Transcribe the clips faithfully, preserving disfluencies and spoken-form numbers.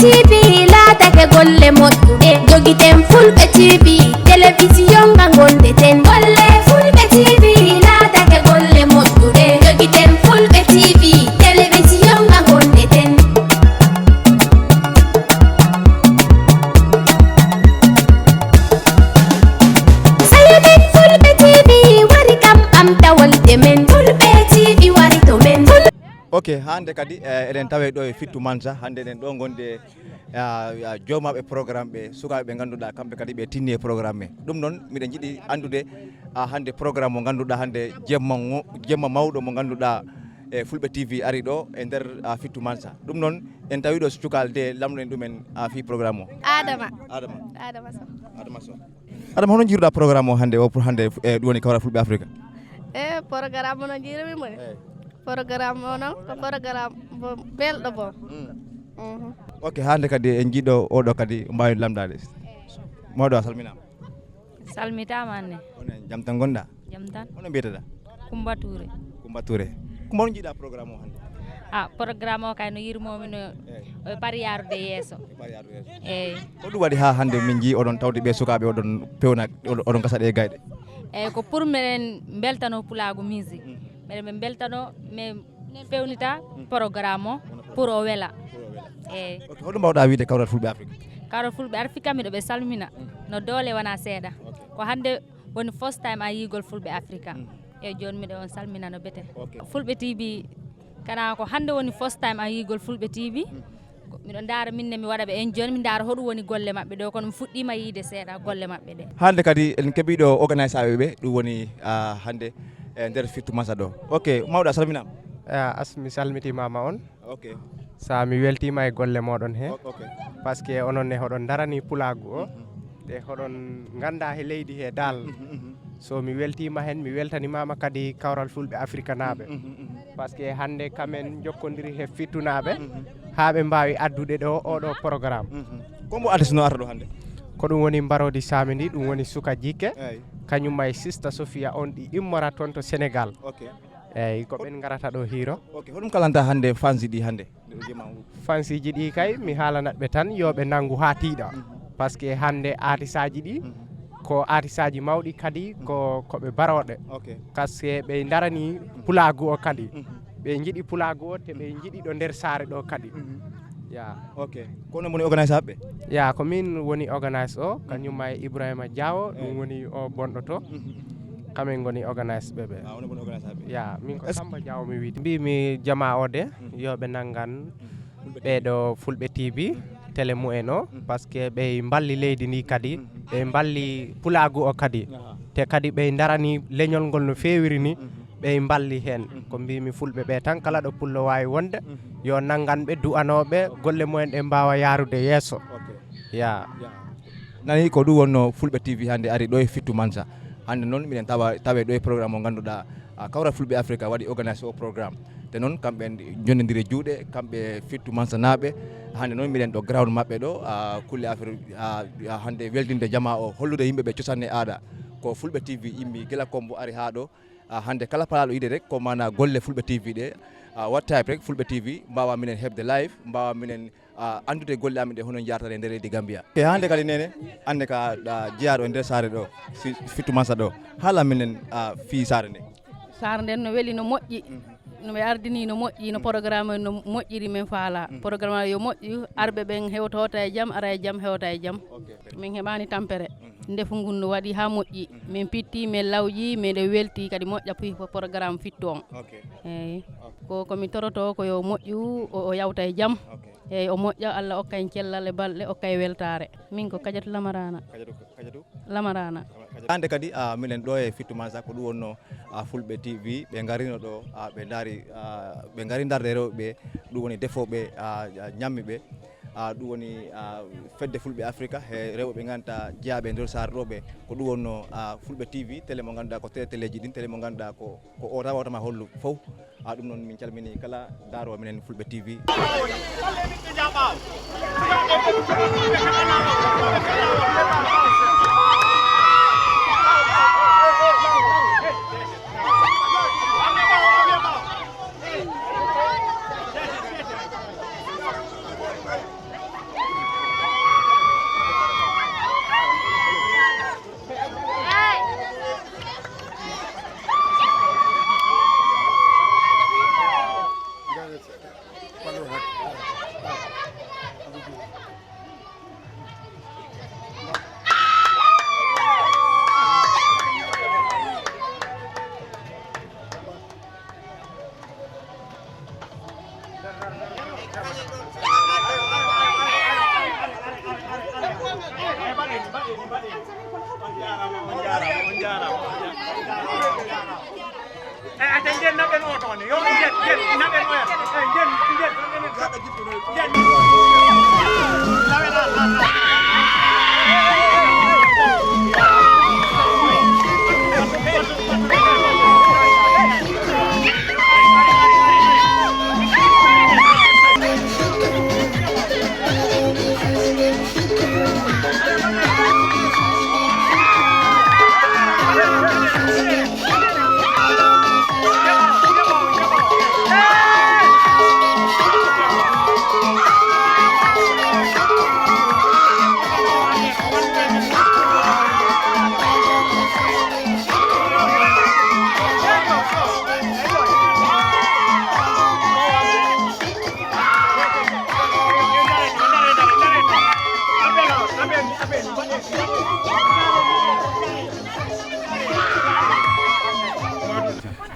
T V laatake golle moƴƴuɗe. Jogiten Fulɓe T V, telewisiyon nga ngonɗen. Golle Fulɓe T V laatake golle moƴƴuɗe. Jogiten Fulɓe T V, telewisiyon nga ngonɗen. Sayo men Fulɓe T V wari kam ɓamtawol e men. Fulɓe T V wari to men. Ful- Ok, hannde kadi, eh, eɗen tawe ɗo e Fittu Mansa. Hannde eɗen ɗo ngonde, ah, ah, joomaaɓe programme ɓe, sukaaɓe ɓe ngannduɗaa kamɓe kadi ɓe tinni e programme ɓe. Ɗum noon, miɗen njiɗi anndude, ah, hannde programme mo ngannduɗaa hannde jemma ngo-, jemma mawɗo mo ngannduɗaa e Fulɓe T V ari ɗo e nder, ah, Fittu Mansa. Ɗum noon, en tawi ɗo so cukaale de lamnoɗen ɗumen, ah, fii programme o. Adama. Adama. Adama Sow. Adama Sow. Adama, hono njiiruɗaa programme o hannde o pour hannde, eh, ɗum woni Kawral Fulɓe Afrika? Eh, programme o no njiirumi mo ni. Eh. Programme o noon ko programme bo belɗo bo. Mm. Mhm. Ok, hannde kadi en njiiɗo oɗo kadi mbaawi lamndaade. Mawɗo a salminaama. Salmitaama anne. On en jam tan ngonɗaa? Jam tan. Hono mbiyetaɗaa? Kumba Touré. Kumba Touré. Kumba, on njiiɗaa programme o hannde? Ah, programme o kay no yirmoomi no, eh, o e pari yaarude yeeso. E pari yaarude yeeso. Eey. Ko ɗum waɗi haa hannde min njii oɗon tawde ɓe sukaaɓe oɗon pewna, oɗon, oɗon gasa ɗe gayɗe? Eey, ko pour meɗen mbeltano Pulaagu Music. Mhm. Meɗen ɓe mbeltano, min fewnita, mhm, programme o pour o wela. Pour o wela. Eey. Ok, hoɗum mbaawɗaa wiyde Kawral Fulɓe Afrika? Kawral Fulɓe Afrika, miɗo ɓe salmina. Mhm. No doole wonaa seeɗa. Ok. Ko hannde woni first time a yiigol Fulɓe Afrika. Mhm. Eey, jooni miɗo on salmina no bete. Ok. Fulɓe T V, kana ko hannde woni first time a yiigol Fulɓe T V. Mhm. Ko, miɗo ndaara min ne mi waɗa ɓe en jooni, mi ndaara hoɗum woni golle maɓɓe ɗo, kono mi fuɗɗiima yiide seeɗa golle maɓɓe ɗe. Hannde kadi en keɓii ɗo organisaaɓe ɓe, ɗum woni, ah, hannde e nder Fittu Mansa ɗo. Ok, mawɗo a salminaama. Ah, as mi salmitiima ma on. Ok. Sa mi weltiima e golle moɗon he. O-, ok. Parce que onon ne hoɗon darani pulaagu o. Mhm. Te hoɗon ngannda he leydi he dal. Mhm, mhm. So mi weltiima heen, mi weltanimaama kadi Kawral Fulɓe Afrikanaaɓe. Mhm, mhm, mhm. Parce que hannde kamen njokkondiri he fittunaaɓe, mhm, haa ɓe mbaawi addude ɗo oɗo programme. Mhm. Ko mbo artiste no arta ɗo hannde? Ko ɗum woni Mbaroodi Saami ndi, ɗum woni Suka Jikke. Eey. Kañum e Sista Sofia on ɗi immora toon to Sénégal. Ok. Eey, ko ɓen ngarata ɗo hiiro. Ok, hoɗum kalanta hannde fansi ɗi hannde? Fansiiji ɗi kay, mi haalanat ɓe tan, yo ɓe nanngu haa tiiɗa. Mhm. Parce que hannde aatisaaji ɗi, mhm, ko aatisaaji mawɗi kadi, mhm, ko, ko ɓe barooɗe. Ok. Parce que ɓe darani pulaagu o kadi. Mhm. Ɓe njiɗi pulaagu o, te ɓe njiɗi ɗo nder saare ɗo kadi. Mhm. Ya. Ok. Ko onon woni organise ɓe? Ya, ko min woni organise o, mhm, kañum e Ibrahima Diawo, ɗum, eh, woni o bonɗo to. Mhm. Kamen ngoni organise ɓe ɓe. Ah, onon ngoni organise ɓe. Ya, min ko est-ce que Samba Diaw mi wiyetee. Mbimi jamaa o de, mm, yo ɓe nanngan, mm, ɓeeɗo Fulɓe T V, mm, télé mumen o, mm, parce que ɓe mballi leydi ndi kadi, mm, ɓe mballi pulaagu o kadi. Aha. Te kadi ɓe darani leñol ngol no feewiri ni, mm, ɓe mballi heen. Mm. Ko mbimi Fulɓe ɓe tan, kala ɗo pullo waawi wonde, mm, yo nanngan ɓe, du'anoo ɓe, golle mumen ɗe mbaawa yaarude yeeso. Ok. Ya. Ya. Nani ko ɗum wonno Fulɓe T V hannde ari ɗo e Fittu Mansa. Hannde noon miɗen tawa, tawe ɗo e programme mo ngannduɗaa, ah, Kawral Fulɓe Afrika waɗi organise o programme. Te noon kamɓe njondondiri juuɗe, kamɓe Fittu Mansanaaɓe. Hannde noon miɗen ɗo ground maɓɓe ɗo, ah, kulle affaire, ah, ah, hannde weldinde jamaa o, hollude yimɓe ɓe cosaan e aada. Ko Fulɓe T V immi gila Kombo ari haa ɗo. Ah, hannde kala palaaɗo yiide rek ko maanaa golle Fulɓe T V ɗe. Ah, what type rek Fulɓe T V mbaawa minen heɓde live, mbaawa minen ah, anndude golle amen ɗe hono njaartata e nder leydi Gambia. E hannde kadi, Neene, hannde ka, ah, jeyaaɗo e nder saare ɗo, si, Fittu Mansa ɗo. Haala minen, ah, fii saare nde. Saare nden no weli, no moƴƴi. Mhm. No ɓe ardini no moƴƴi, no, mhm, programme no moƴƴiri, min faala. Mhm. Programme yo moƴƴu, arɓe ɓen hewtota e jam, ara e jam, hewta e jam. Ok. Min heɓaani tampere. Mhm. Ndefu ngun no waɗi haa moƴƴi. Mhm. Min pitti, min lawƴi, miɗo welti kadi moƴƴa puy ko programme Fittu on. Ok. Eey. Ok. Ko, ko mi toroto ko yo moƴƴu, o, o yawta e jam. Ok. Eey, o moƴƴa, Allah okka en cellal e balɗe, okka en weltaare. Min ko Kajatu Lamarana. Kajatu, Kajatu? Lamarana. Hannde kadi, ah, minen ɗo e Fittu Mansa ko ɗum wonno, ah, Fulɓe T V, ɓe ngarino ɗo, ah, ɓe ndaari, ah, ɓe ngari ndarde rewɓe ɓe, ɗum woni defooɓe, ah, ah, ñammi ɓe, ah, ɗum woni, ah, fedde Fulɓe Afrika, he rewɓe ɓe ngannduɗaa jeyaaɓe e nder saare ɗo ɓe, ko ɗum wonno, ah, Fulɓe T V, télé mo ngannduɗaa ko télé, téléji ɗin, télé mo ngannduɗaa ko, ko o tan wawata ma hollu fof. Ah, ɗum noon, min calminii kala ndaaroowo minen Fulɓe T V. On jaaraama, on jaaraama, on jaaraama. Eh, ate njen naɓen o toon. Yo njen, njen, naɓen o yata. Eh, njen, njen, njen.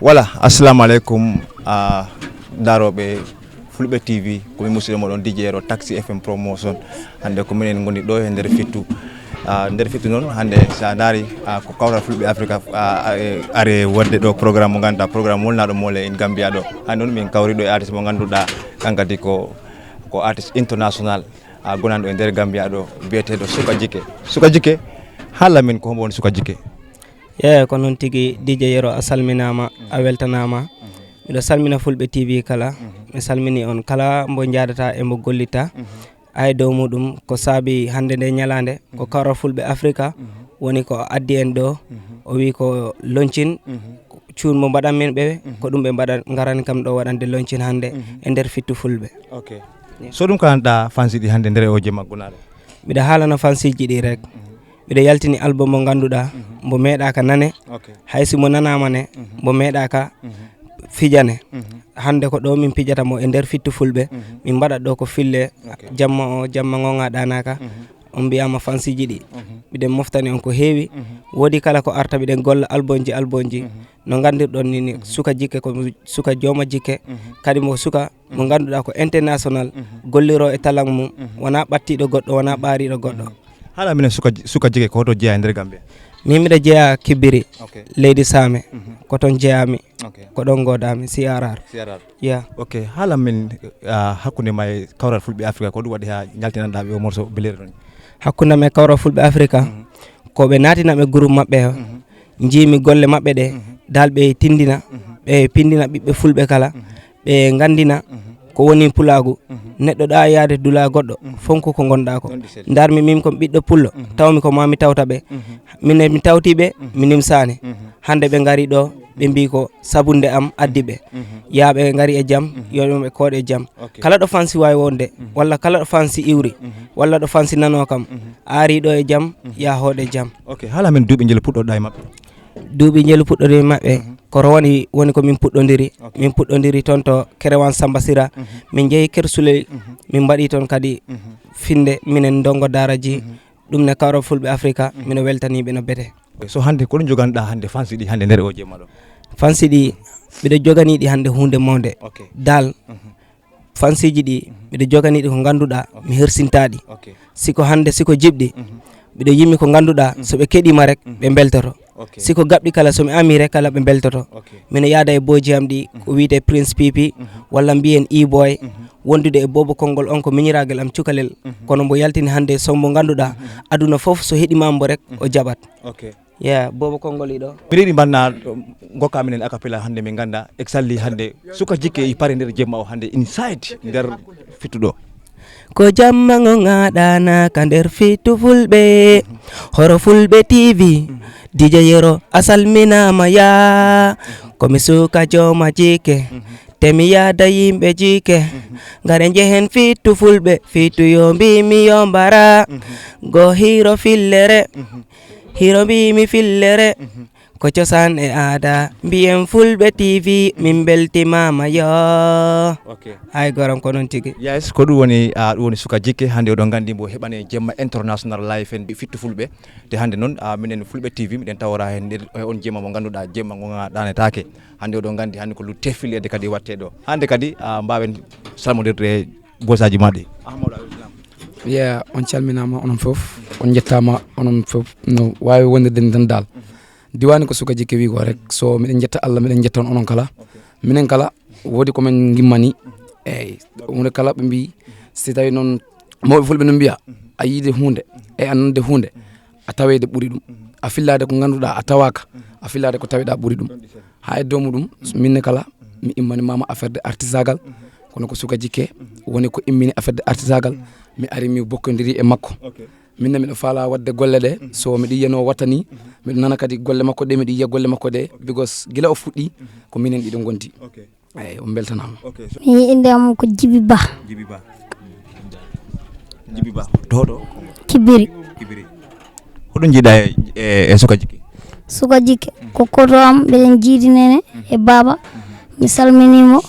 Voilà, assalamu aleykum, a, darooɓe Fulɓe T V, ko mi musiɗɗo moɗon D J Yero, Taxi F M Promotion. Hannde ko minen ngoni ɗo e nder Fittu. A, nder Fittu noon, hannde so a ndaari, a, ko Kawral Fulɓe Afrika, a, a, e, are waɗde ɗo programme mo ngannduɗaa, programme molnaaɗo mole in Gambia ɗo. Hannde noon min kawri ɗo e artiste mo ngannduɗaa, kan kadi ko, ko artiste international, a, gonanɗo e nder Gambia ɗo, biyeteeɗo Suka Jike. Suka Jike, haala min ko hombo woni Suka Jike? Yeeya, ko noon tigi, D J Yero, a salminaama, a weltanaama. Miɗo salmina Fulɓe T V kala. Mi salmini on kala mbo njaadata e mbo gollita. Ay dow muɗum, ko saabi hannde nde ñalaande, ko Kawral Fulɓe Afrika woni ko addi en ɗo. O wi ko loncin, cuun mo mbaɗan min ɓe, ko ɗum ɓe mbaɗa, ngarani kam ɗo waɗande loncin hannde e nder Fittu Fulɓe. Ok. So ɗum kalanɗa fansi ɗi hannde nder o jemma gunaaɗo? Miɗo haalana fansiji ɗi rek. Miɗo yaltini album mo ngannduɗaa, mbo meeɗaaka nane. Ok. Hay si mo nanaama ne, mbo meeɗaaka fijane. Hannde ko ɗo min pijata mo e nder Fittu Fulɓe. Min mbaɗa ɗo ko fille, ok, jamma o, jamma ngonga ɗanaka. On mbiyaama fansiji ɗi. Miɗen moftani on ko heewi. Woodi kala ko arta, miɗen golla albumji, albumji. No nganndirɗon ni, ni, Suka Jike ko suka jooma jike. Kadi mo suka mo ngannduɗaa ko international, golliroo e talang mum, wonaa ɓattiiɗo goɗɗo, wonaa ɓaariiɗo goɗɗo. Haala minen Suka, Suka Jike ko hoto jeyaa e nder Gambia? Min miɗo jeyaa Kibiri, ok, leydi Saame. Ko toon jeyaami, ok, ko ɗoon ngodaami, C R R. C R R. Ya. Ok, haala min, ah, hakkunde ma e Kawral Fulɓe Afrika, ko ɗum waɗi haa njaltinanɗaa ɓe o morceau Belere ɗon? Hakkunde am e Kawral Fulɓe Afrika, ko ɓe naatina ɓe groupe maɓɓe o. Njiimi golle maɓɓe ɗe, dal ɓe tindina, ɓe pindina ɓiɓɓe Fulɓe kala, ɓe nganndina ko woni pulaagu. Neɗɗo ɗa yaade dula goɗɗo, fonku ko ngonɗa ko. Ndarmi min kon ɓiɗɗo pullo, tawmi ko mami tawta ɓe. Min mi tawti ɓe, mi nimsaani. Hannde ɓe ngari ɗo, ɓe mbi ko sabunde am addi ɓe. Yaa ɓe ngari e jam, yo ɗum ɓe kooɗe e jam. Ok. Kala ɗo fansi wawi wonde, walla kala ɗo fansi iwri, walla ɗo fansi nano kam, aari ɗo e jam, yaa hooɗe jam. Ok, haala min duuɓi njelu puɗɗoɗa e maɓɓe? Duuɓi njelu puɗɗoɗi e maɓɓe, ko rowani woni ko min puɗɗodiri. Ok. Min puɗɗodiri toon to Kerewan Samba Sira. Min njehi Kersulel, min mbaɗi toon kadi finde minen ndongo daaraji. Ɗum ne Kawral Fulɓe Afrika, mino weltaniɓe no bete. So hannde, ko ɗum joganɗa hannde fansi ɗi hannde nder o jemma ɗo? Fansi ɗi, mbiɗo jogani ɗi hannde huunde mawnde. Ok. Dal, fansiji ɗi, mbiɗo jogani ɗi ko ngannduɗaa, mi hersinta ɗi. Ok. Siko hannde, siko jiɓɗi, mbiɗo yimmi ko ngannduɗaa, so ɓe keɗima rek, ɓe mbeltoto. Ok. Siko gaɓɗi kala, so mi ami rek kala, ɓe mbeltoto. Ok. Mino yaada e booji am ɗi, ko wiyte Prince P P, walla mbiyen E-boy, wondude e boobo konngol on ko miñiraagal am cukalel. Kono mbo yaltini hannde, so mbo ngannduɗaa, aduna fof so heɗimaama mbo rek, o jaɓat. Ok. Yeah, boobo konngol iɗo. Mi reeɗi mbanna, gokka minen a cappella hannde, min ngannda exactly hannde Suka Jike i pare nder jemma o hannde inside nder Fittu ɗo. Ko jamma ngo ngaɗana ka nder Fittu Fulɓe, horo Fulɓe T V, D J Yero a salminaama ya. Ko mi suka jooma jike, te mi yaada yimɓe jike. Ngare njehen Fittu Fulɓe, Fittu yo mbi mi yo mbara. Go hiro fillere, hiro mbi mi fillere. Ko cosaan e aada, mbiyen Fulɓe T V, min mbeltimaama yo. Ok. Ay goram ko noon tigi. Yes, ko ɗum woni, ah, ɗum woni Suka Jike. Hannde oɗon nganndi mbo heɓani jemma international live en Fittu Fulɓe. Te hannde noon, ah, minen Fulɓe T V, miɗen tawora heen nder, e on jemma mo ngannduɗaa, jemma ngo ɗanetaake. Hannde oɗon nganndi hannde ko lutte filleede kadi watte ɗo. Hannde kadi, ah, mbaawen salmondirde e bosaaji ma ɗi. Ahmadou Abdou Salam. Yeah, on calminaama onon fof, on njettaama onon fof no waawi wondirde ni tan dal. Diwaani ko suka jikke wi ko rek, so miɗen njetta Allah, miɗen njetta on onon kala. Minen kala, woodi ko min ngimmani. Eeyi, huunde kala ɓe mbiyi, si tawi noon mawɓe fulɓe no mbiya, a yiide huunde, e a nande huunde, a tawede ɓuri ɗum. A fillade ko ngannduɗaa a tawaaka, a fillade ko tawiɗaa ɓuri ɗum. Haa e dow muɗum, minne kala, mi immani mama affaire de artisagal, kono ko suka jikke, woni ko immini affaire de artisagal, mi ari mi bokkondiri e makko. Minne miɗo faala waɗde golle ɗe, so miɗo yiya no watta ni, miɗo nana kadi golle makko ɗe, miɗo yiya golle makko ɗe, because gila o fuɗɗi, ko minen ɗiɗo ngondi. Eeyi, on mbeltanaama. Ok, so mi innde am ko Jibi Ba. Jibi Ba. Jibi Ba. To hoɗo? Kibiri. Kibiri. Hoɗum njiɗa e, e, e suka jikke? Suka jikke. Ko koto am, mbeɗen jiidi nene e baaba. Mi salminii mo.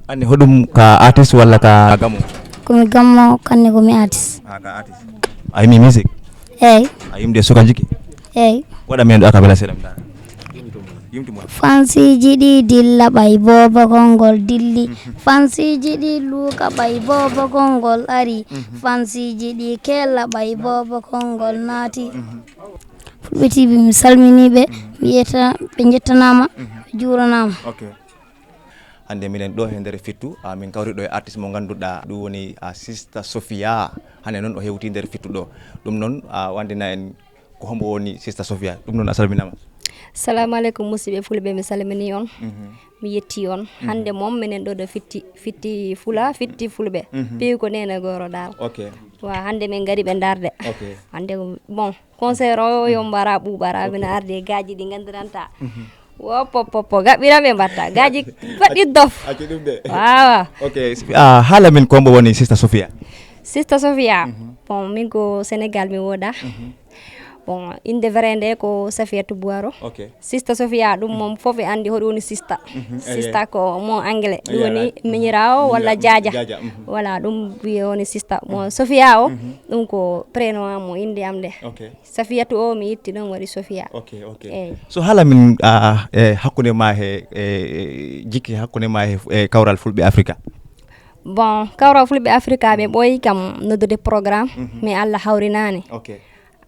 Anni hoɗum ka artiste walla ka gamo? Ko mi gamo, kanne ko mi artiste. Ah, ka artiste. A yimi musique? Eeyi. A yimde suka jikke? Eeyi. Waɗa men ɗo a cappella seeɗa mi ɗaana. Yimtu mo. Fansiji ɗi dilla ɓay boobo konngol dilli. Fansiji ɗi luuka ɓay boobo konngol ari. Fansiji ɗi kella ɓay boobo konngol naati. Fulɓe T V, mi salminii ɓe, mi yetta, ɓe njettanaama, ɓe juuranaama. Ok. Hannde miɗen ɗo he nder Fittu, ah, min kawri ɗo e artiste mo ngannduɗaa, ɗum woni, ah, Sista Sofia. Hannde noon o hewti nder Fittu ɗo. Ɗum noon, ah, wandina en ko hombo woni Sista Sofia. Ɗum noon a salminaama. Salamu aleykum, musidɓe fulɓe, mi salminii on. Mhm. Mi yetti on. Mhm. Hannde moom minen ɗo ɗo Fitti, Fitti Fula, Fitti Fulɓe. Mhm. Piiw ko neene goro dal. Ok. Wa hannde min ngari ɓe ndarde. Ok. Hannde ko, bon, concert o yo mbara ɓuuɓara, mina arde gaaji ɗi nganndiranta. Mhm. Wo poppopo, gaɓɓira ɓe mbatta. Gaaji baɗɗi dof. Accu ɗum de. Waawa. Ok, ah, haala min ko hombo woni Sista Sofia? Sista Sofia? Mhm. Bon, min ko Sénégal mi woda. Mhm. Bon, innde vrai nde ko Safiyatu Buwaro. Ok. Sista Sofia, ɗum moom fof e anndi hoɗum woni sista. Mhm. Sista ko mo anglais. Ɗum woni miñiraawo walla jaaja. Jaaja, mhm. Voilà, ɗum wiye woni sista. Mo Sofia o, mhm, ɗum ko prénom am, mo innde am nde. Ok. Safiyatu o, mi itti ɗum waɗi Sofia. Ok, ok. Eeyi. So haala min, ah, e hakkunde ma he, e, e, jikke hakkunde ma he, e, Kawral Fulɓe Afrika? Bon, Kawral Fulɓe Afrika ɓe ɓooyi kam noddude programme, mhm, mais Allah hawrinaani. Ok.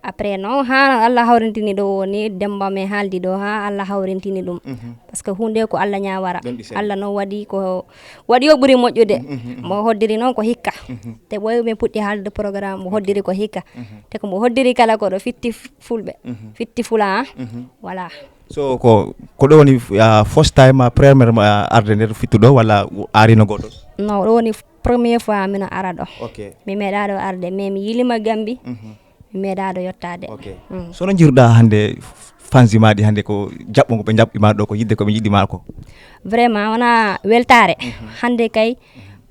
Après noon, haa Allah hawrintini ɗo woni, Demba men haaldi ɗo, haa Allah hawrintini ɗum. Mhm. Parce que huunde ko Allah ñaawara. Ɗon ɗi selli. Allah noon waɗi ko, waɗi o ɓuri moƴƴude. Mhm, mhm, mhm. Mo hoddiri noon ko hikka. Mhm. Te ɓooyi min puɗɗi haaldude programme, mo hoddiri ko hikka. Mhm. Te ko mo hoddiri kala ko ɗo Fitti Fulɓe. Mhm. Fitti Fula, ah. Mhm. Voilà. So ko, ko ɗo woni, ah, first time, ah, première, ah, arde nder Fittu ɗo, walla arino goɗɗo? Non, ɗo woni première fois mino ara ɗo. Ok. Mi meeɗa ɗo arde, mais mi yilima Gambi. Mhm. Mi meeɗa ɗo yottaade. Ok. Mm. So no njiruɗa hannde fansi ma ɗi hannde ko jaɓɓo ngo ɓe jaɓɓi ma ɗo, ko yidde ko ɓe yiɗi ma ko? Vraiment, wona weltaare. Mhm. Hannde kay,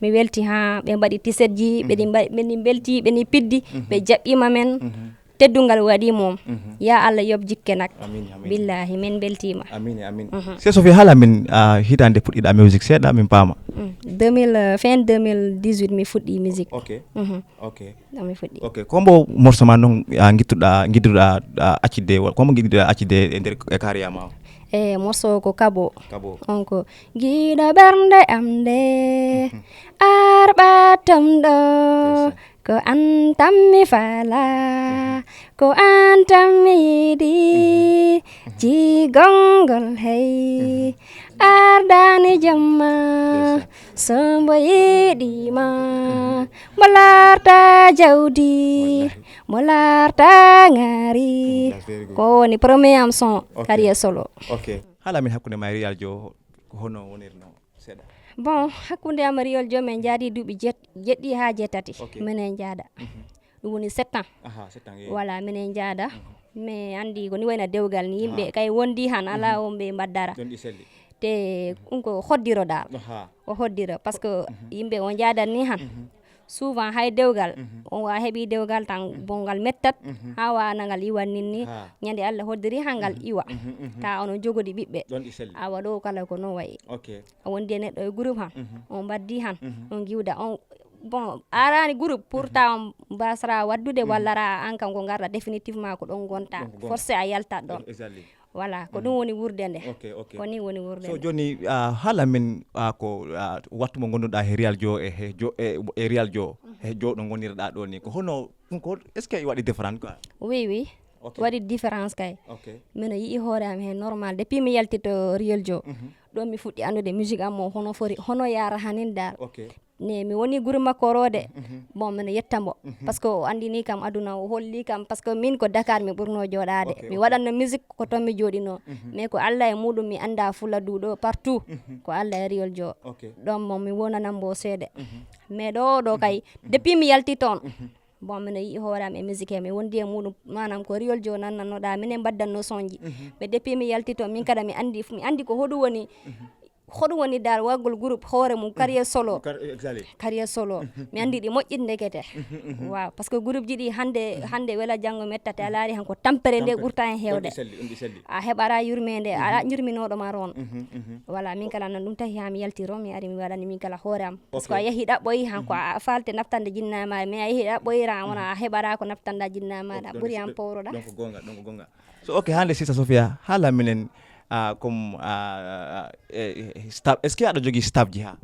mi welti haa ɓe mbaɗi tisetji, ɓe ɗi mbaɗi, ɓe ɗi mbelti, ɓe ɗi piddi, mhm, ɓe jaɓɓima men. Mhm. Teddungal waɗi mum. Mhm. Ya Allah yoɓ jikke nak. Amin, amin. Billahi, min beltima. Amin, amin. Mhm. Se Sophie, haala min, ah, hitande puɗɗiɗa musique seeɗa, min paama. Mm. Deux mille, euh, fin deux mille dix-huit, mi fuɗɗi musique. Ok. Mhm. Ok. Ɗo mi fuɗɗi. Ok. Ko mbo morceau ma noon, ah, ngittuɗa, ngidduɗa, ah, accide, wa-, ko mbo ngidduɗa accide e nder, e carrière ma o? E morceau ko Kabo. Kabo. On ko giɗo ɓernde am nde, mhm, ar ɓatam ɗo. Ndeysaan. Ko an tan mi faala, mhm, ko an tan mi yiɗi, mhm, jigongol hey, mhm, ardani jamma, ndeysaan, so mbo yiɗima, mhm, mbo larta jawdi, wallahi, mbo larta ngari. Mm, that's very good. Ko woni premier am son, ok, carrière solo. Ok. Haala min hakkunde ma e Real Jo, ko hono wonirno? Seeɗa. Bon, hakkunde am e Real Jo, min njaadi duuɓi jet-, jeɗɗi haa jeetati. Ok. Minen njaada. Mhm. Ɗum woni sept ans. Aha, sept ans, eh. Voilà, minen njaada. Mhm. Mi anndi ko ni wayna dewgal ni, yimɓe, aha, kay wondi han, alaa, mhm, on ɓe mbaddara. Ɗon ɗi selli. Te, mhm, ɗum ko hoddiro dal. Aha. O hoddiro, parce que, mhm, yimɓe o njaadan ni han. Mhm. Souvent hay dewgal, mhm, on wa heɓi dewgal tan, mhm, bon, ngal mettat, mhm, haa wa nangal iwan nin ni. Ha. Ñande Allah hoddiri ha ngal, mhm, iwa. Mhm, mhm. Ta ono jogodi ɓiɓɓe. Ɗon ɗi selli. Awa ɗo kala ko no wayi. Ok. A wondi e neɗɗo e groupe han. Mhm. On mbaddi han. Mhm. On giwda on. Bon, arani groupe pour, mhm, ta on mbasra waddude, mhm, walla ra an kan ko ngarɗa définitivement ko ɗon gonta. Ɗon ko gonta. Forcé a yaltat ɗon. Exactly. Voilà, ko ɗum woni wuurde nde. Ok, ok. Ko ni woni wuurde. So nde. Jooni, ah, haala min, ah, ko, ah, wattu mo ngonduɗaa he Real Jo e he Jo, e, e Real Jo, he Jo ɗo ngonirɗaa ɗo ni. Ko hono, ɗum ko, est-ce que waɗi différent quoi? Oui, oui. Ok. Waɗi différence kay. Ok. Mino yi'i hoore am he normal. Depuis mi yalti to Real Jo, ɗo mi fuɗɗi anndude musique am o hono fori, hono yaara hanin dal. Ok. Ne mi woni guri makko roode. Bon, mino yetta mbo. Parce que o anndini kam aduna, o holli kam. Parce que min ko Dakar mi ɓurno jooɗaade. Ok, mi ok. Waɗanno musique ko toon mi jooɗino. Mais ko Allah e muɗum mi annda fula duuɗo partout. Ko Allah e Real Jo. Ok. Ɗon mo mi wonanan mbo seede. Mais ɗo, ɗo kay, depuis mi yalti toon. Bon, mino yi'i hoore am e musique he, mi wondi e muɗum, maanaam ko Real Jo nannanoɗaa, minen mbaddanno sonji. Mais depuis mi yalti toon, min kada mi anndi, mi anndi ko hoɗum woni, hoɗum woni dal waggol groupe hoore mum, carrière solo. Car-, exactly. Carrière solo. Mi anndi ɗi moƴƴi ndekete. Waaw, parce que groupe ji ɗi hannde, hannde wela janngo metta, te a laari han ko tampere nde. Tampere. Ɓurta hen heewde. Ɗum ɗi selli, ɗum ɗi selli. A heɓara yurmeende, a yurminooɗo ma roon. Voilà, min kala noon ɗum tahi haa mi yalti roon, mi ari mi waɗani min kala hoore am. Parce que a yahi ɗaɓɓoyi han ko a falte naftande jinna ma, mais a yahi ɗaɓɓoyra, wona a heɓara ko naftanda jinna maɗa. Ɓuri han powroɗa. Donc gonga, donc gonga. So, ok, hannde Sista Sofia, haala minen, ah, comme, ah, ah, eh, eh, staff, est-ce que aɗa jogii staff ji ha?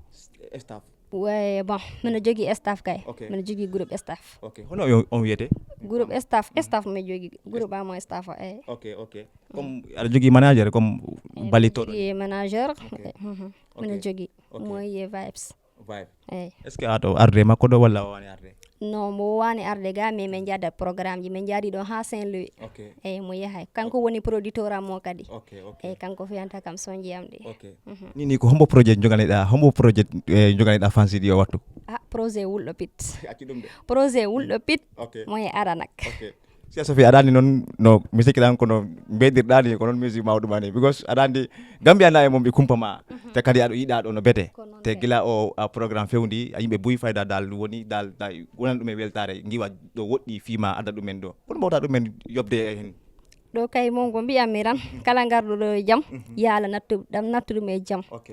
Eh, staff. Ouais, bon, mino jogii staff kay. Ok. Mino jogii groupe staff. Ok, hono on, on wiyete? Groupe staff, staff mi jogii. Groupe am o staff o, eyi. Ok, ok. Comme aɗa jogii manager, comme ballitooɗo? Manager. Ok. Eh, mhm. Ok. Mino jogii. Ok. Mo wiye Vibes. Vibe. Eyi. Est-ce que aɗo arde makko ɗo walla o wani arde? Non, mo wani arde ga, mais min njada programme ji, min njadi ɗo ha Saint-Louis. Ok. Eyi, mo yahay. Kanko woni producteur am mo kadi. Ok, ok. Eyi, kanko fiyanta kam sonji am ɗi. Ok. Mhm. Ni, ni ko hombo projet joganeɗa, hombo projet, eh, joganeɗa fansi ɗi o wattu? Ah, projet wulɗo pit. Accu ɗum de. Projet wulɗo pit. Ok. Mo e aranak. Ok. Sista Sofia, aɗa anndi noon no mi sikki tan kono mbeedirɗaa ni, ko noon musique mawɗo ma ni. Because aɗa anndi Gambia na e mum ɓe kumpa ma. Mhm. Te kadi aɗo yiɗaa ɗo no bete. Ko noon te kay. Gila o, a, programme fewndi, a, yimɓe buy fayda dal woni dal, dal wonan ɗum e weltaare, ngiwa ɗo woɗɗi fii ma adda ɗumen ɗo. Kono mbawta ɗumen yoɓde e heen? Ɗo kay mon ko mbiyanmi tan, kala ngarɗo ɗo e jam, mhm, yaala nattu, ɗam nattu ɗum e jam. Ok.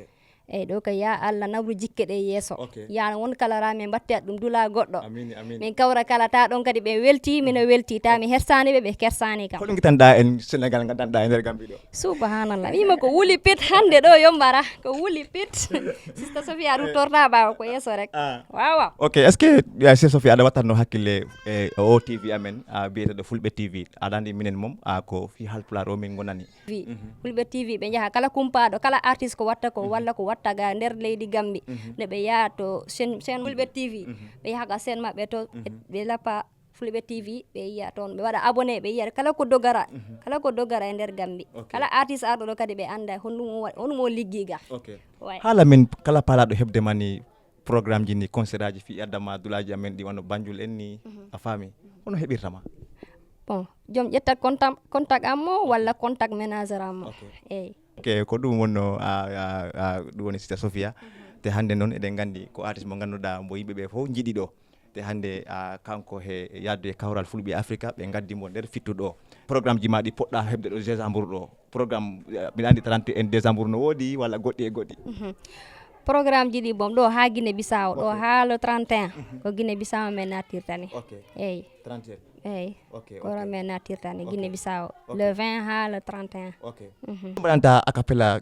Eyi, ɗo kay, ya Allah, nawru jikke ɗe yeeso. Ok. Ya won kala ra min mbatte ɗum dula goɗɗo. Amin, amin. Min kawra kala ta ɗon kadi ɓe welti, mino welti, ta mi hersani ɓe, ɓe kersani kam. Ko ɗum ngitanɗa en Sénégal, ngandanɗa e nder Gambie ɗo? Subhanallah. Wima ko wuli pit hannde ɗo yombara. Ko wuli pit. Sista Sofia ruttorta ɓawo ko yeeso rek. Ah. Waaw, waaw. Ok, est-ce que, ya, Sista Sofia, aɗa wattanno hakkille e o T V amen, a, biyeteɗo Fulɓe T V? Aɗa anndi minen mom, a, ko fi Haalpulaar o min ngonani. T V. Mhm. Fulɓe T V ɓe njaha kala kumpaaɗo, kala artiste ko watta ko, mhm, walla ko watta ga nder leydi Gambi. Mhm. Nde ɓe yaha to chaîne, chaîne Fulɓe T V, mhm, ɓe yaha ga chaîne maɓɓe to, mhm, ɓe lappa Fulɓe T V, ɓe yiya toon, ɓe waɗa abonné, ɓe yiya kala ko dogara, mhm, kala ko dogara e nder Gambi. Ok. Kala artiste arɗo ɗo kadi ɓe annda honɗum o wa-, honɗum o liggi ga. Ok. Ouais. Haala min kala paalaɗo heɓde ma ni, programme ji ni, concert aji fi adda ma dulaaji amen ɗi wano Banjul en ni, mhm, a faami? Hono heɓirta ma? Bon, joom ƴetta contact, contact am mo, ok, walla contact manager am mo. Ok. Eyi. Ok, ko ɗum wonno, a, a, a, ɗum woni Sista Sofia. Mhm. Te hannde noon eɗen nganndi ko artiste mo ngannduɗaa mbo yimɓe ɓe fof njiɗi ɗo. Te hannde, a, kanko he yaadu e kawral Fulɓe Afrika, ɓe ngaddi mo nder fittu ɗo. Programme ji ma ɗi poɗɗa heɓde ɗo décembre ɗo. Programme, eh, mbiɗa anndi trente et un décembre no woodi walla goɗɗi e goɗɗi. Mhm. Programme ji ɗi bom ɗo ha Guinée Bissau, ɗo, ok, ha le trente et un, mhm, ko Guinée Bissau men nattirta ni. Ok. Eyi. Trente et un. Eyi. Ok, ko, ok, men nattirta ni, ok, Guinée Bissau. Ok. Le vingt ha le trente et un. Ok. Mhm. Mbaɗanta a cappella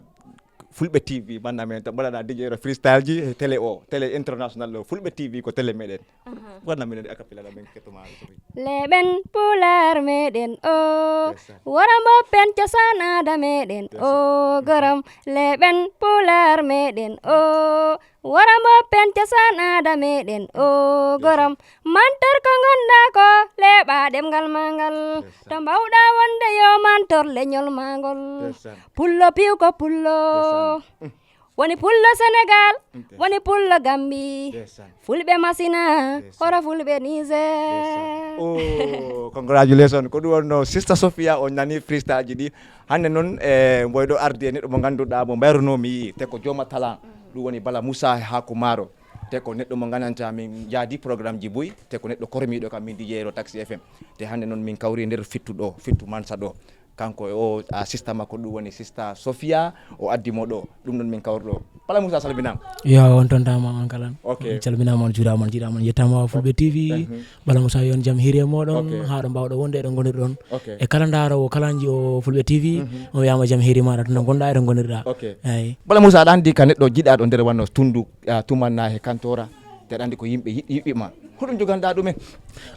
Fulɓe T V, banda men to mbaɗana D J Ro freestyle ji, e télé o, télé international o, Fulɓe T V ko télé meɗen. Aha. Waɗna minen a cappella ɗo, min kettoma, Sophie. Leɓen Pulaar meɗen o, ndeysaan, wara moppen cosaan aada meɗen o, ndeysaan, goram. Leɓen Pulaar meɗen o, wara moppen cosaan aada meɗen o, ndeysaan, goram. Mantor ko ngonɗa ko, leeɓa ɗemngal ma ngal. Ndeysaan. To mbawɗa wonde yo mantor leñol ma ngol. Ndeysaan. Pullo piw ko pullo. Ndeysaan. Mm. Woni pullo Senegal, ok, woni pullo Gambi. Ndeysaan. Fulɓe Masina, ndeysaan, hora Fulɓe Niger. Ndeysaan. Oh, congratulations. Ko ɗum wonno Sista Sofia, on nani freestyle ji ɗi. Hannde noon, e, mboy ɗo ardi e neɗɗo mo ngannduɗaa, mo mbayruno mi yi'i, te ko jooma talent. Ɗum woni Bala Moussa e Haako Maaro. Te ko neɗɗo mo nganndantaa min njaadi programme ji buy, te ko neɗɗo kormiiɗo kam min D J Ro Taxi F M. Te hannde noon min kawri nder fittu ɗo, fittu Mansa ɗo. Kanko e o, a, sista makko, ɗum woni sista Sofia, o addi mo ɗo. Ɗum ɗon min kawruɗo. Bala Moussa, salminaama. Yo, on tontaama, on kala. Ok. On calminaama, on juuraama, on njiiɗaama, on yettaama, Fulɓe T V. Mhm. Bala Moussa, yo on jam hiire mooɗon, ok, haa ɗo mbaawɗo wonde, eɗon ngoniri ɗon. Ok. E kala ndaaroowo, kala nji o Fulɓe T V, mhm, on wiyaama jam hiiri maaɗa, to ngonɗaa, eɗon ngonirɗaa. Ok. Eey. Bala Moussa, aɗa anndi ka neɗɗo jiɗaaɗo nder wano tundu, a, tumanna he kantora, te aɗa anndi ko yimɓe yiɗ-, yiɗɓe ma. Hoɗum joganɗaa ɗumen?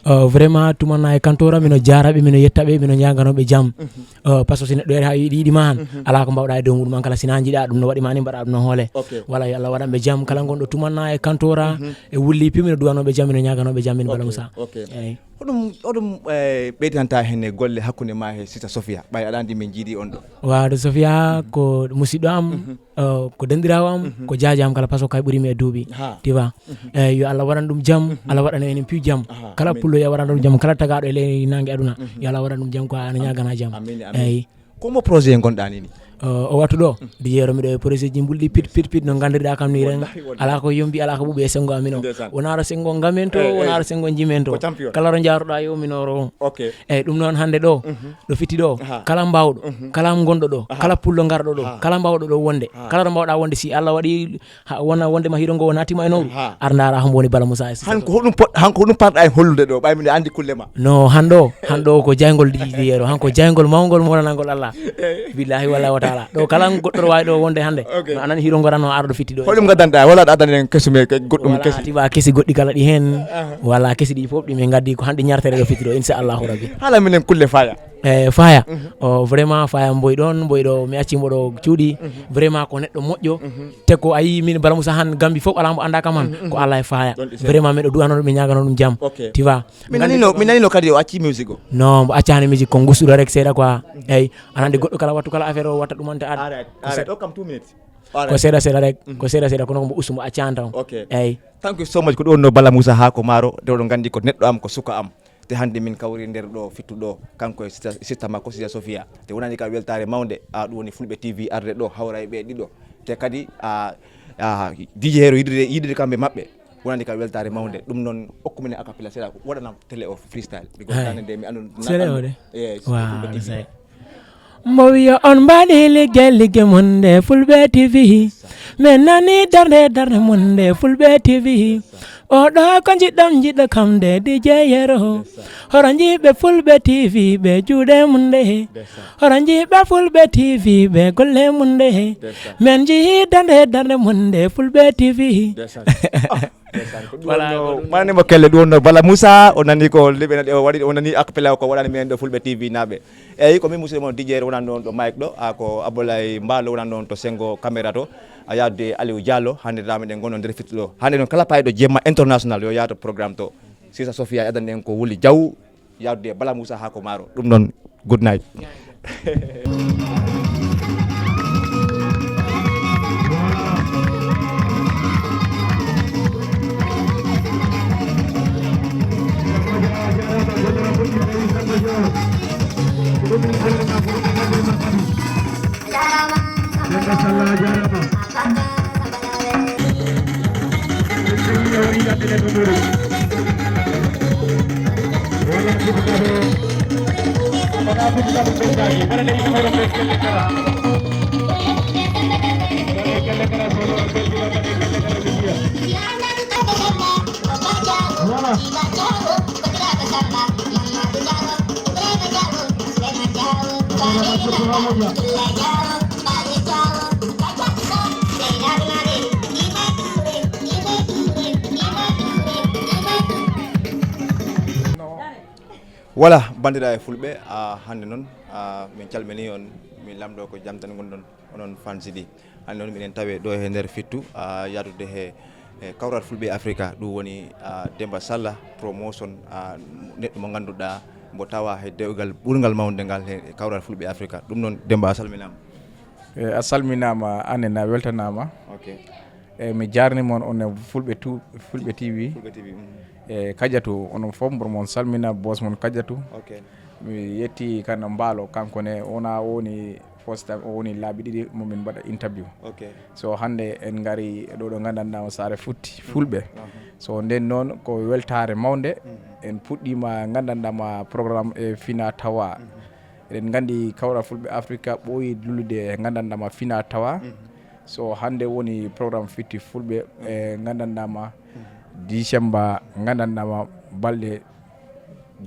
Uh, vraiment, tumanna e kantora, mino jaaraɓe, mino yettaɓe, mino ñaaganoɓe jam. Mhm. Uh, parce que si neɗɗo yari haa yiɗi, yiɗi ma han, mhm, alaa ko mbaawɗaa e dow muɗum, an kala si na njiɗaa ɗum, no waɗi ma ni, mbaɗa ɗum no hoole. Ok. Wala yo Allah waɗanɓe jam, kala gonɗo tumanna e kantora, mhm, e wulli pi, mino duwanooɓe jam, mino ñaaganoɓe jam, min Bala Moussa. Ok. Eey. Hoɗum, hoɗum, eh, ɓeydanta heen e golle hakkunde ma he sista Sofia, ɓay aɗa anndi min njiidi on ɗo. Waaw, Sofia, mhm, ko musiɗɗo am. Mhm. Uh, ko denɗiraawo am, mhm, ko jaaja am kala, parce que kay ɓuri mi e duuɓi. Ha. Tu vois? Mhm. Eh, yo Allah waɗan ɗum jam, mhm, Allah waɗan enen piw jam. Aha, kala amin. Pullo yo waɗan ɗum jam, kala tagaaɗo e ley naange aduna, mhm, yo Allah waɗan ɗum jam, ko an ñaagana jam. Amin, amin. Eey. Ko mo projet ngonɗaa ni ni? Uh, o wattu ɗo, mhm, di yeero miɗo e projet ji mbulɗi pit, pit, pit, no nganndirɗaa kam ni ren. Wallahi, wallahi. Alaa ko yombi, alaa ko ɓuuɓi e senngo amin o. Ndeysaan. Wonaa ɗo senngo ngamen to, eh, eh, wonaa ɗo senngo njimen to. Ko champion. Kala ɗo njaaruɗaa yo minoro. Ok. Eey, ɗum noon hannde ɗo, mhm, ɗo fitti ɗo, aha, kala mbaawɗo, mhm, kala gonɗo ɗo, aha, kala pullo ngarɗo ɗo, aha, kala mbaawɗo ɗo wonde, aha, kala ɗo mbaawɗaa wonde, si Allah waɗi ha, wona wonde ma hiiro ngo o naatiima e nowru, aha, ar ndaara hombo woni Bala Moussa e sista. Han ko hoɗum pot-, han ko hoɗum parɗa en hollude ɗo, ɓay miɗo anndi kulle ma. No, han ɗo, han ɗo ko jayngol ɗiɗi yeero, han ko jayngol mawngol mo wonanangol Allah. Eey. Billahi wallahi wa taala. Ɗo kala goɗɗo no waawi ɗo wonde hannde. Ok. No a nani hiiro ngo tan no ar ɗo fitti ɗo. Hoɗum gaddanɗaa? Wala aɗa addani en kesum e ke-, goɗɗum. Wala kesi. Tiba kesi goɗɗi kala ɗi heen. Aha. Wala kesi ɗi fof ɗi min ngaddi ko hannde ñartere ɗo fitti ɗo, inchallahu rabbi. Haala minen kulle Faya. Eh, Faya. Mhm. O, vraiment, Faya mboy ɗon, mboy ɗo, mi acci mbo ɗo cuuɗi. Mhm. Vraiment, ko neɗɗo moƴƴo. Mhm. Te ko a yii min Bala Moussa han Gambi fof alaa mbo anndaa kam han. Mhm, mhm. Ko Allah e Faya. Ɗon ɗi seeɗa. Vraiment, miɗo du'ano ɗum, mi ñaagano ɗum jam. Ok. Tu vois? Mi nanino, mi nanino kadi o acci musique o. Non, mbo accaani musique, ko ngusuɗo rek seeɗa quoi. Mhm. Eey, aɗa anndi goɗɗo kala wattu kala affaire o watta ɗum ante aɗa. Alright, alright. Ɗo kam two minutes. Ko seeɗa seeɗa rek, mhm, ko seeɗa seeɗa, kono ko mbo ustu mbo accaani taw. Ok. Eey. Thank you so much. Ko ɗum wonno Bala Moussa Haako Maaro, te oɗon nganndi ko neɗɗo am, ko suka am. Te hannde min kawri nder ɗo fittu ɗo, kanko e sista, sista makko, sista Sofia. Te wonani ka weltaare mawnde, a, ɗum woni Fulɓe T V arde ɗo, hawra e ɓe ɗiɗo. Te kadi, a, a, D J Hero yiɗude, yiɗude kamɓe maɓɓe. Wonani ka weltaare mawnde. Ɗum noon, okku minen acapella seeɗa, waɗana télé o freestyle. Because hannde nde mi anndu na. Télé o de. Yes, waaw, Fulɓe T V. Mbo wiya on mbaɗi ligge ligge mon nde Fulɓe T V. Min nani darde darde mon nde Fulɓe T V. Oɗo ko jiɗɗam jiɗɗo kam nde D J Yero. Horo jiɓe Fulɓe T V ɓe juuɗe mum nde. Horo jiɓe Fulɓe T V ɓe golle mum nde. Min jihi darde darde mon nde Fulɓe T V. Ndeysaan. Ko ɗum wonno, manani mo kelle, ɗum wonno Bala Moussa, o nani ko liɓe naɗi, o waɗi, o nani acapella ko waɗani men ɗo Fulɓe T V naaɓe. Eyi, ko min musidɗo mon D J wonande on ɗo mic ɗo, a, ko Abdoulaye Mballo wonande on to senngo caméra to, a, yaadude Aliou Diallo, hannde dame ɗen ngonno nder fittu ɗo. Hannde noon kala payɗo Jemma International yo yaato programme to. Sista Sofia e adan en ko wuli jaw, yaadude Bala Moussa Haako Maaro. Ɗum noon, good night. Voilà, banndiraaɓe Fulɓe, a, hannde noon, a, min calminii on, min lamndoo ko jam tan ngonɗon, onon fansi ɗi. Hannde noon, miɗen tawe ɗo he nder fittu, a, yaadude he, he Kawral Fulɓe Afrika, ɗum woni, a, Demba Salla Promotion, a, neɗɗo mo ngannduɗaa, mbo tawa he dewgal ɓurngal mawnde ngal he Kawral Fulɓe Afrika. Ɗum noon, Demba, a salminaama. E, a salminaama, anen a weltanaama. Ok. E, mi jaarnii mon, on e Fulɓe tu-, Fulɓe T V. Fulɓe T V, mhm. E, Kadiatou, onon fof mboɗo mon salmina, boss mon Kadiatou. Ok. Mi yetti kadi Mballo, kanko ne, wona o woni first time, o woni laabi ɗiɗi mo min mbaɗa interview. Ok. So hannde en ngari ɗo, ɗo nganndanɗaa o saare futti, Fulɓe. Mhm. So nden noon ko weltaare mawnde, mhm, en puɗɗiima nganndanɗaa ma programme e fina tawa. Mhm. Eɗen nganndi Kawral Fulɓe Afrika ɓooyi lullude e nganndanɗaa ma fina tawa. So hannde woni programme fitti Fulɓe e nganndanɗaa ma December, nganndanɗaa ma balɗe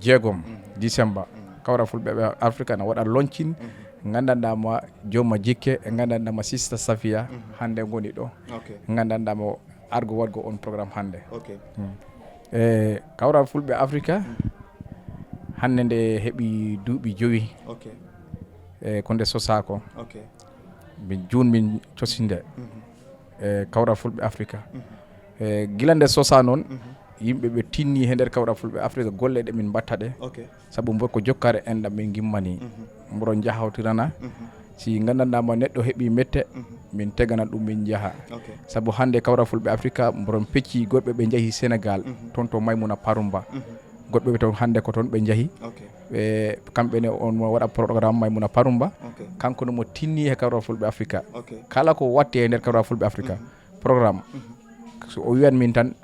jeegom December. Kawral Fulɓe Afrika na waɗa launching nganndanɗaa ma Jooma Jikke e nganndanɗaa ma Sista Safiya hannde ngoni ɗo. Ok. Nganndanɗaa ma argo waɗgo on programme hannde. Ok. E Kawral Fulɓe Afrika hannde nde heɓi duuɓi jowi Ok. e ko nde sosaa ko. Ok. Min juun min cosinde e Kawral Fulɓe Afrika. E gila nde sosaa noon yimɓe ɓe tinni he nder Kawral Fulɓe Afrika golle ɗe min mbatta ɗe. Ok. Sabu mbo ko jokkare enɗam min ngimmani. Mboɗo njahawtirana. Si nganndanɗaa ma neɗɗo heɓi mette min tegana ɗum min njaha. Ok. Sabu hannde Kawral Fulɓe Afrika mboɗon pecci goɗɓe ɓe njahi Sénégal toon to Maymuna Parumba. Goɗɓe ɓe toon hannde ko toon ɓe njahi. Ok. Ɓe kamɓe ne on mo waɗa programme Maymuna Parumba. Ok. Kanko no mo tinni he Kawral Fulɓe Afrika. Ok. Kala ko watti e nder Kawral Fulɓe Afrika programme so o wiyan min tan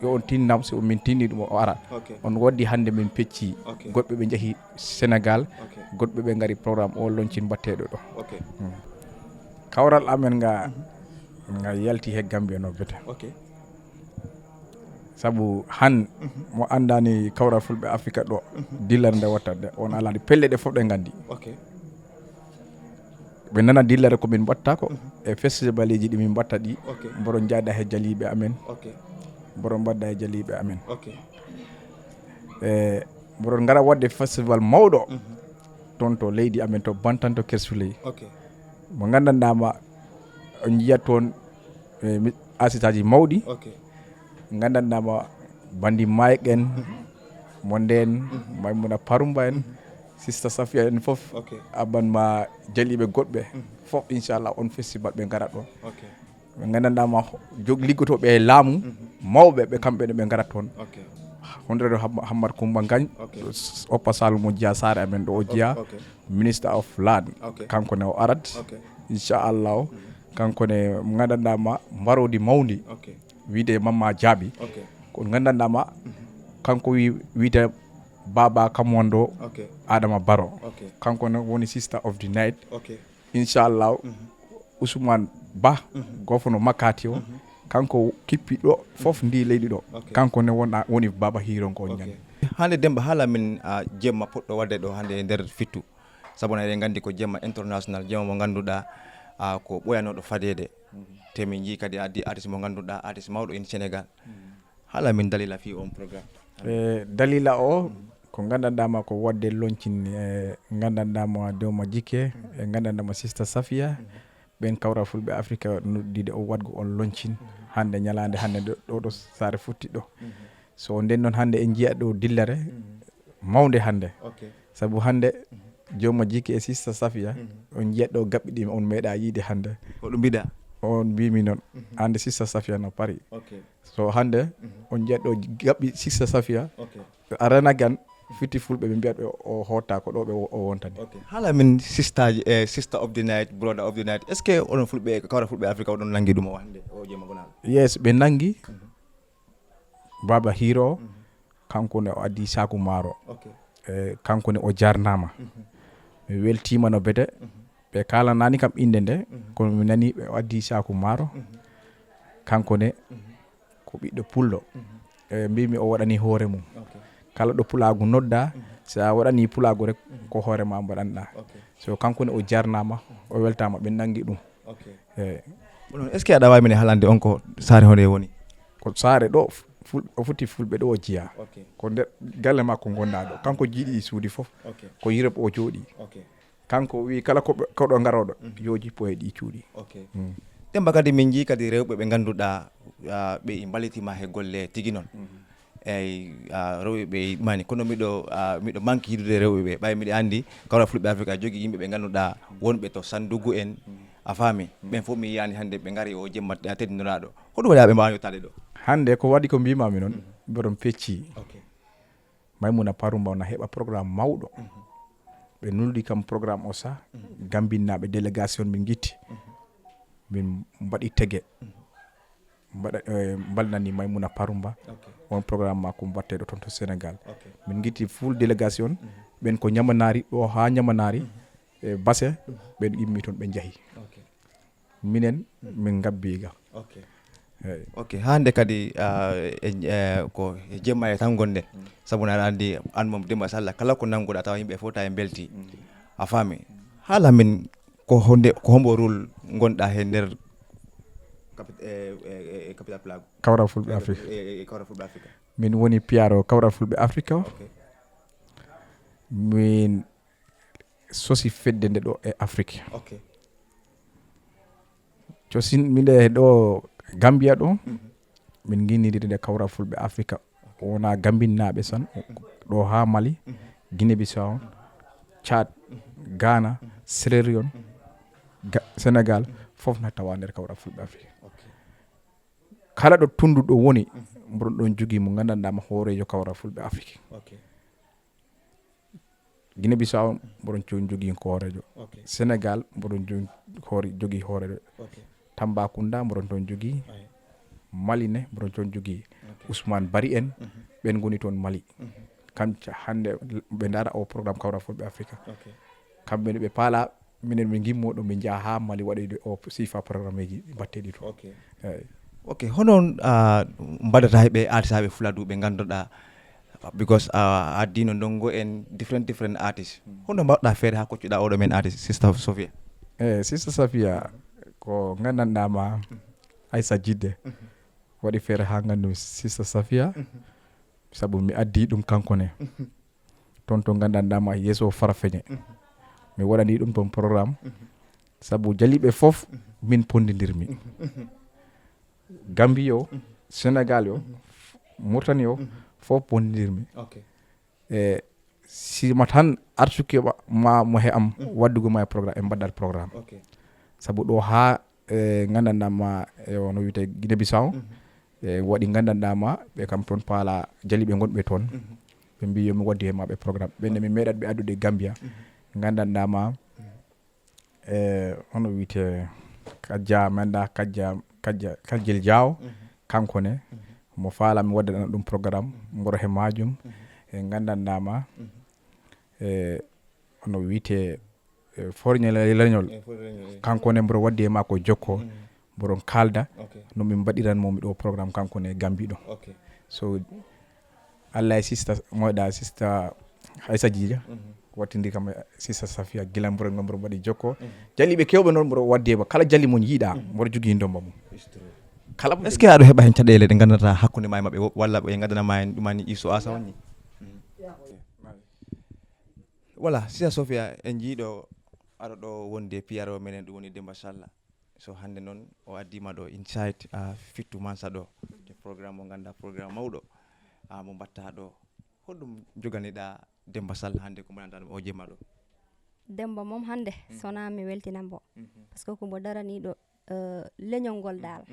yo on tinnam so min tinni ɗum o ara. Ok. On waddi hannde min pecci Ok. goɗɓe ɓe njahi Sénégal. Ok. Goɗɓe ɓe ngari programme o launching mbatteɗo ɗo. Ok. Kawral amen nga nga yalti he Gambia no bete. Ok. Sabu han mo anndani Kawral Fulɓe Afrika ɗo dillere nde watta de on alani pelle ɗe fof ɗe nganndi. Ok. Ɓe nana dillere ko min mbatta ko e festivaliji ɗi min mbatta ɗi. Ok. Mboɗo jaada he jaliiɓe amen. Ok. Mboɗo mbadda he jaliiɓe amen. Ok. E mboɗon ngara waɗde festival mawɗo toon to leydi amen to Bantan to Kersuley. Ok. Mo nganndanɗaa ma on njiyat toon e mi- asitaaji mawɗi. Ok. Nganndanɗaa ma Bandi Mayk en mo ndeen Maymuna Parumba en Sista Safiya en fof. Ok. Abban ma jaliiɓe goɗɓe fof inchallah on festival ɓe ngarat ɗo. Ok. Ɓe nganndanɗaa ma jog liggotooɓe e laamu mawɓe ɓe kamɓe ne ɓe ngarat toon. Ok. Honoré Hammad Kumba Ngagne. Ok. Oppa Saloum mo jeyaa saare amen ɗo o jeyaa. Ok. Minister of Land. Ok. Kanko ne o arat. Ok. Inchallahu kanko ne nganndanɗaa ma mbarodi mawndi. Ok. Wiide Mamma Jaabi. Ok. Ko nganndanɗaa ma kanko wi wiide Baba Kamondo. Ok. Adama Baro. Ok. Kanko ne woni sister of the night. Ok. Inchallahu Ousmane Ba gofno makkati o. Kanko kippi ɗo fof ndi leydi ɗo. Ok. Kanko ne wona woni Baba Hironko. Ok. Ñande hannde Demba haala min a jemma poɗɗo waɗde ɗo hannde e nder fittu. Sabu na eɗen nganndi ko jemma international jemma mo ngannduɗaa a ko ɓoyanooɗo fadeede. Te min njii kadi a addi artiste mo ngannduɗaa artiste mawɗo in Sénégal. Haala min dalila fii on programme. E dalila o ko nganndanɗaa ma ko waɗde launching e nganndanɗaa ma Dewma Jikke e nganndanɗaa ma Sista Safiya. Ɓen Kawral Fulɓe Afrika noddiide o waɗgo on launching hannde ñalaande hannde ɗo ɗo saare futti ɗo. So nden noon hannde en njiya ɗo dillere mawnde hannde. Ok. Sabu hannde Jooma Jikke e Sista Safiya on njiya ɗo gaɓɓi ɗi on meeɗa yiide hannde. Ko ɗum mbiɗa. On mbimi noon hannde Sista Safiya no pari. Ok. So hannde on njiya ɗo gaɓɓi Sista Safiya. Ok. Arana gan fiti fulɓe ɓe mbiyat ɓe o hotta ko ɗo ɓe o wontani. Ok. Haala min sistaji e sister of the night, brother of the night, est ce que oɗon fulɓe Kawral Fulɓe Afrika oɗon nangi ɗum o hannde o jema gonal? Yes, ɓe nangi. Baba Hiro o kanko ne o addi saku maaro. Ok. E kanko ne o jarnama. Mi weltima no bete. Ɓe kalanani kam inde nde kono mi nani ɓe o addi saku maaro. Kanko ne ko ɓiɗɗo pullo. E mbimi o waɗani hoore mum. Ok. Kala ɗo pulaagu nodda, so a waɗani pulaagu rek ko hoore ma mbaɗanɗa. Ok. So kanko ne o jarnama o weltama ɓe nangi ɗum. Ok. Eyi. Onon est ce que aɗa wawi min halande on ko saare honde woni? Ko saare ɗo ful- o foti fulɓe ɗo o jeeya. Ok. Ko nder galle makko gonda ɗo kanko jiiɗi ɗi suudi fof. Ok. Ko Europe o jooɗi. Ok. Kanko wi kala ko koɗo garoɗo yo jippo e ɗi cuuɗi. Ok. Demba kadi min jii kadi rewɓe ɓe ganduɗa ɓe i mballitima he golle tigi noon. Eyyi rewɓe ɓe mani kono miɗo miɗo manque yidude rewɓe ɓe ɓay miɗo andi Kawral Fulɓe Afrika jogui yimɓe ɓe ganduɗa wonɓe to Sandugu en. A faami ɓen fof mi yiyani hande ɓe gari o jemma teddinoɗaɗo. Hoɗum waɗi ha ɓe mbawa yettade ɗo? Hande ko waɗi ko mbimami noon mboɗon pecci. Ok. Maymuna Parumba na heɓa programme mawɗo. Ɓe nuldi kam programme o sa gambinnaaɓe délégation min gitti min mbaɗi tege mbaɗa mbalnani Maymuna Parumba. On programme makko mbatteɗo toon to Sénégal. Min gitti full délégation. ɓen ko Ñamanaari, ɗo haa Ñamanaari, e Base, ɓen immi toon ɓe njahi. Ok. Minen, min ngabbii ga. Ok. Eey. Ok, hannde kadi, ah, e, e, ko e jemma e tan ngonɗen. Sabu aɗa anndi, aan moom Demba Sall, kala ko nannguɗaa tawa yimɓe fof tawi mbeltii. A faami? Haala min ko honde, ko hombo rôle ngonɗaa he nder capi-, e, e, e, e capital Pulaagu? Kawral Fulɓe Afrika. E, e, e Kawral Fulɓe Afrika. Min woni P R O Kawral Fulɓe Afrika. Ok. Min sosi fedde nde ɗo e Afrique. Ok. Cosin mi nde ɗo Gambia ɗo, min nginnidiri nde Kawral Fulɓe Afrika. Wona Gambinnaaɓe san, ɗo haa Mali, Guinée Bissau, Tchad, Ghana, Sierra Leone, Ga-, Sénégal, fof na tawa nder Kawral Fulɓe Afrika. Ok. Kala ɗo tunndu ɗo woni, mboɗon ɗon jogii mo nganndanɗaa ma hooreejo Kawral Fulɓe Afrika. Ok. Guinée Bissau, mboɗon toon jogii ko hooreejo. Ok. Sénégal, mboɗon jo-, hoore-, jogii hooreejo. Ok. Tambacounda, mboɗon toon jogii. Aye. Mali ne, mboɗon toon jogii. Ok. Ousmane Bari en, ɓen ngoni toon Mali. Kam ca-, hannde ɓe ndaara o programme Kawral Fulɓe Afrika. Ok. Kamɓe ne ɓe paala, minen min ngimmo ɗo min njaha haa Mali waɗoyde o siifa programmeeji mbatteɗi toon. Ok. Eey. Ok, hono, ah, mbaɗata he ɓe artisaaɓe Fuladu ɓe ngannduɗaa, because, ah, a addino ndongo en different, different artists. Hono mbaɗɗaa feere haa koccuɗaa oɗo men artiste, Sister Sofia? Eey, Sister Sofia, ko nganndanɗaa ma Aissa Jidde. Waɗi feere haa nganndu Sister Sofia, sabu mi addi ɗum kanko ne. Toon to nganndanɗaa ma yeeso Farafeñe. Mi waɗani ɗum toon programme, sabu jaliiɓe fof min pondindirmi. Gambie o, Sénégal o, Mauritanie o, fof pondindirmi. Ok. E si ma tan arsuki ma, ma mo he am, waddugo ma e programme, e mbaɗɗat programme. Ok. Sabu ɗo haa, e, nganndanɗaa ma, e, ono wiyetee Guinée Bissau, e, waɗi nganndanɗaa ma, ɓe kam toon paala jaliiɓe ngonɓe toon. Ɓe mbii yo mi waddu he maɓɓe programme. Ɓe nde mi meeɗat ɓe addude Gambia, nganndanɗaa ma, e, hono wiyetee, Kajja, men ɗa, Kajja, Kajja, Kajjel Jaaw, kanko ne, mo faala mi waddana ɗum programme, ngoro he majum, e nganndanɗaa ma, e, hono wiyetee, e, Forñe le-, Leñol. E, Forñe Leñol, e. Kanko ne mboɗo waddi e makko jokko, mboɗon kaalda, ok, no min mbaɗiran mo mi ɗo programme kanko ne Gambie ɗo. Ok. So, Allah e sista, moyɗa sista Aissa Jidde, wattindi kam e sista Safia, gila mboɗo, mboɗo mbaɗi jokko. Jaliiɓe kewɓe noon mboɗo waddi e ma. Kala jali mo jiiɗa, mboɗo jogii ndomba mum. Kala mo Est-ce que aɗa heɓa heen caɗeele ɗe nganndanɗaa hakkunde ma e maɓɓe, walla ɓe nganndanaa ma heen ɗum ani iso asa wonni? Voilà, sista Sofia, en njiiɗo aɗa ɗo wonde P R O menen, ɗum woni Demba Sall. So hannde noon o addiima ɗo inside, a, Fittu Mansa ɗo, e programme mo ngannduɗaa, programme mawɗo, a, mo mbaɗɗaa ɗo. Holɗum joganiɗaa Demba Sall hannde ko mbaɗanɗaa ɗum o jemma ɗo? Demba moom hannde, so wonaa mi weltinan mo. Parce que ko mo daraniiɗo, eh, leñol ngol dal.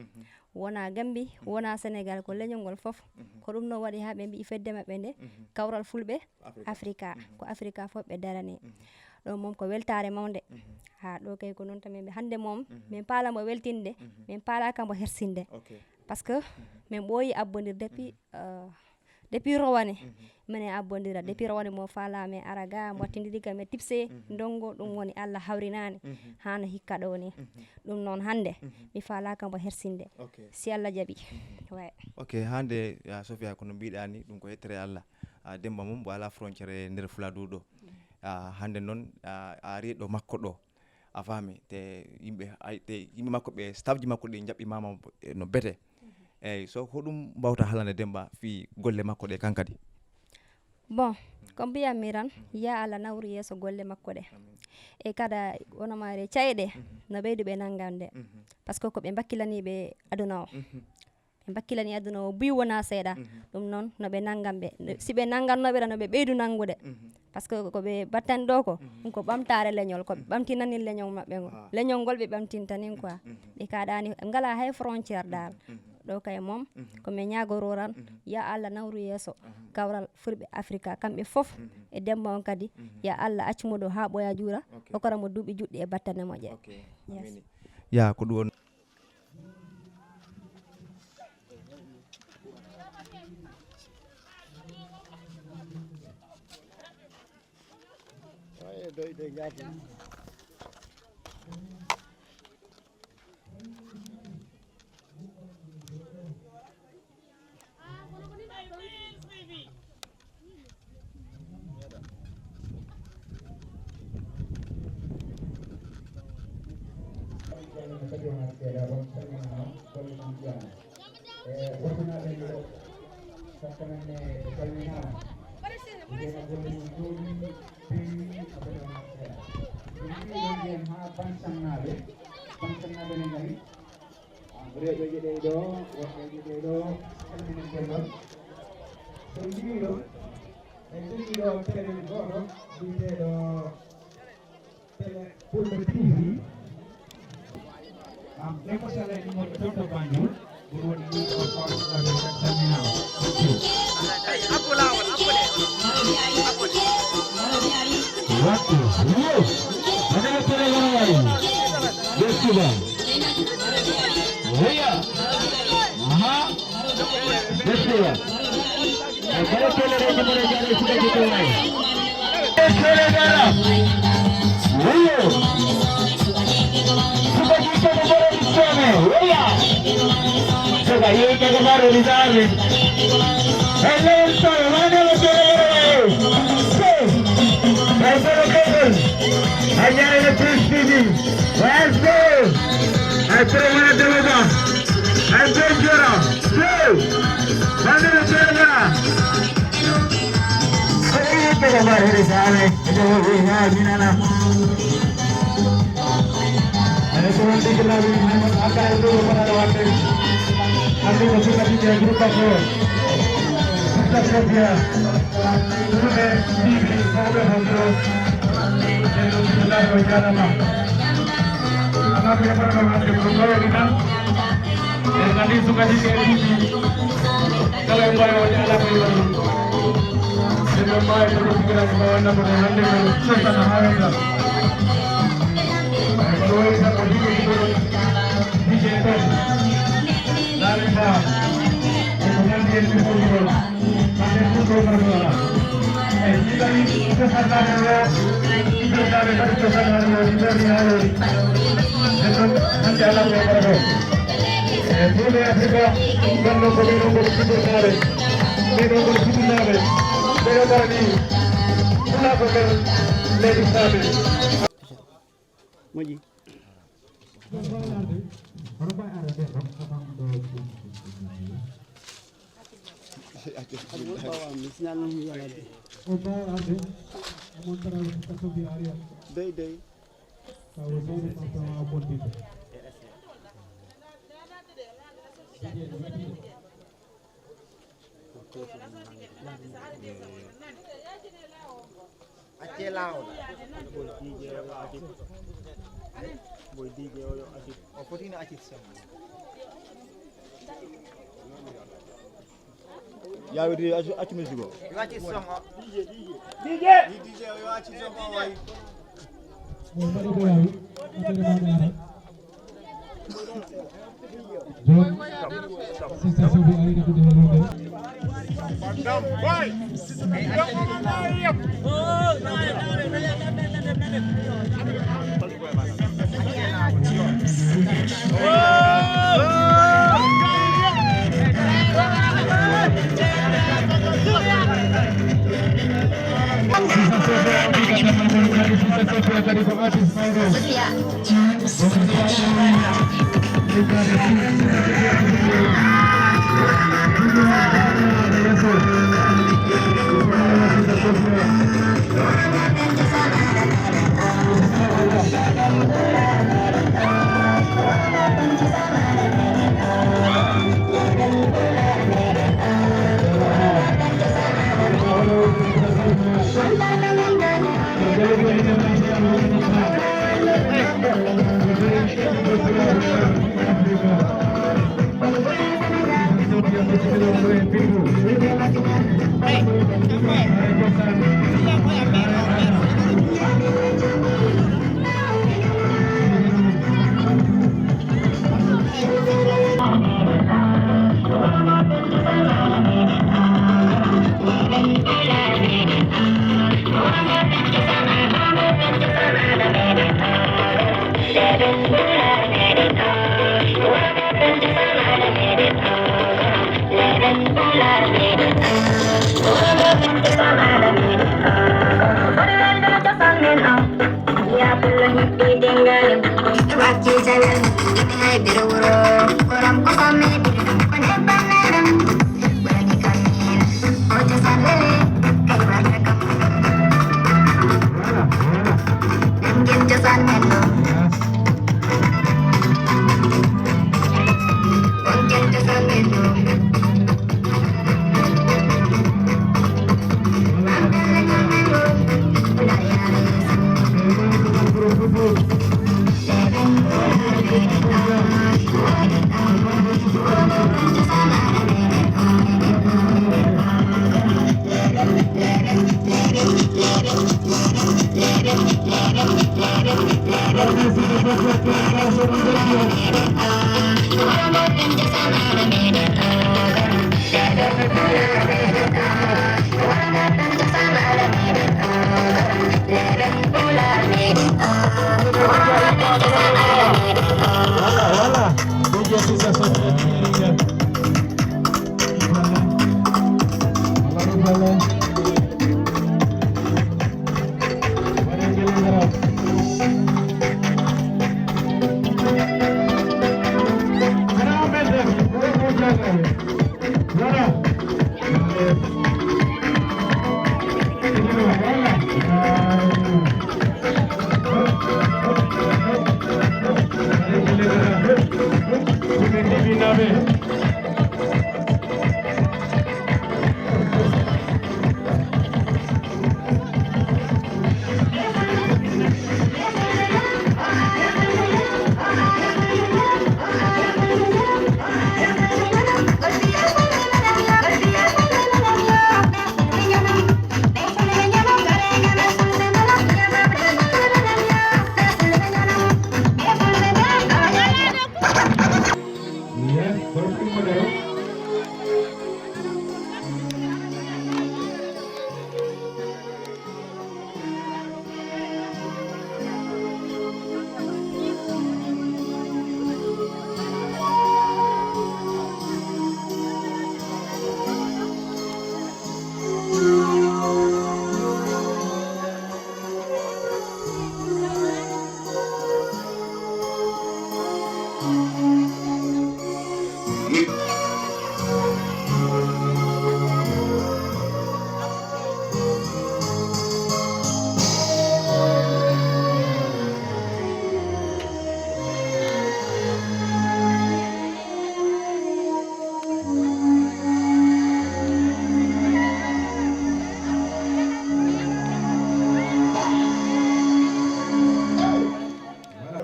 Wonaa Gambi, wonaa Sénégal, ko leñol ngol fof. Ko ɗum noon waɗi haa ɓe mbiyi fedde maɓɓe nde, Kawral Fulɓe Afrika. Ko Afrika fof ɓe darani. Ɗo moom ko weltaare mawnde. Haa ɗo kay ko noon tan min mbi-, hannde moom, min paala mo weltinde, min paalaaka mo hersinde. Ok. Parce que min ɓooyi abbondir depuis, euh, depuis rowane. Minen abbondira depuis rowane mo faala min ara ga, mo wattindiri kam e tipse, ndongo, ɗum woni Allah hawrinaani. Haa no hikka ɗo ni. Ɗum noon hannde, mi faalaaka mo hersinde. Ok. Si Allah jaɓi. Ouais. Ok, hannde, ya Sofia, kono mbiɗa ni, ɗum ko yettere Allah. A, Demba mum, mbo alaa frontière e nder Fuladu ɗo. A, hannde noon, a, a ari ɗo makko ɗo. A faami, te yimɓe, ay, te yimɓe makko ɓe, staff ji makko ɗi njaɓɓimaama no bete. Eyyi, so ko ɗum mbawta haalande Demba fii golle makko ɗe kankadi? Bon, ko mbiyatmi tan, ya Allah nawru yeeso golle makko ɗe. E kada, wano maare cayɗe, no ɓeydu ɓe nanngande. Parce que ko ɓe mbakkilanii ɓe aduna o. Ɓe mbakkilanii aduna o buy wonaa seeɗa. Ɗum noon, no ɓe nanngam ɓe. No, si ɓe nannganno ɓe tan, no ɓe ɓeydu nanngude. Parce que ko ɓe mbattani ɗo ko, ɗum ko ɓamtaare leñol, ko ɓe ɓamtinani leñol maɓɓe ngol. Leñol ngol ɓe ɓamtintani quoi. Ɓe kaɗaani, ɓe ngalaa hay frontière dal. Ɗo kay moom, ko mi ñaagoroo tan, ya Allah nawru yeeso Kawral Fulɓe Afrika, kamɓe fof, e Demba on kadi, ya Allah accu mo ɗo haa ɓooya juura, hokkora mo duuɓi juɗɗi e battane moƴƴe. Ok. Yes. Amine. Ya, ko ɗum on. Reɓeje ɗe ɗo, worɓeje ɗe ɗo, salminen belɗon. So en njii ɗo, en njii ɗo peleɗen gooto, biyeteeɗo Pele Pullo T V. Am, ɗen ko sala en mo ɗon to Banjul. Ɗum woni ɗum ko Fatou Gabe, en calminaama. Wattu, yo. Wonde ko tele wona wayi. Yesuba. Oya. Aha. Yesuba. E kala tele rek mo jare suka jito wayi. Tele dara. Oyo. Suka jito mo bora bisame. Oya. Suka yeke ko maro bisame. Hello, sir. Wonde ko tele wona wayi. Hey. Hey, sir, hey, sir. Ajay le Prestige. Let's go! Ay, Pro, wona demo ba. Ay, Pro, jora. Go! Wona demo, jora. Ay, Pro, ba, here, sare. Ito, we, ha, minana. Ay, Pro, dikla, we, ha, aka, ay, Pro, para, wate. Ay, Pro, sika, dikla, grupa, Pro. Sika, Pro, dia. Fulɓe mbiɓe mawɓe honto e ɗo bismillahi o jarama. Ala ko heɓata ɗo hande ko ɗoyani tan. En nani sukaji ɓe ɗiɗi kala e mbawi wonde ala ko yoni. Ɓe ɗo mbawi ko ɗo figirani mbawanna ko ɗo hande ko sosata ha weta. Ay ko ɗo woni tan ko ɗiɗo ɗiɗo ɗon. D J Pet. Laami ba. E ko nandi en ɗiɗo ɗiɗo. Moƴƴi. Hono ɓay ara ɓe ɗo, ko ɗon ɗo. Ɓawa mi sinal non mi yalade. O ɓawa arde. Amon tara ko bi ariya. Dey, dey. Tawo dey ko tawa bonde. Accee laawol. Boy D J o yo acit. Boy D J o yo acit. O fotino acit son. Yaawi D J accu, accu musique o. Yo acit son o. D J. D J o yo acit son o wayi. Jon, sista Sophie ari natude holude. Sofia. Voilà, voilà. D J Fils a sauté. Voilà, voilà.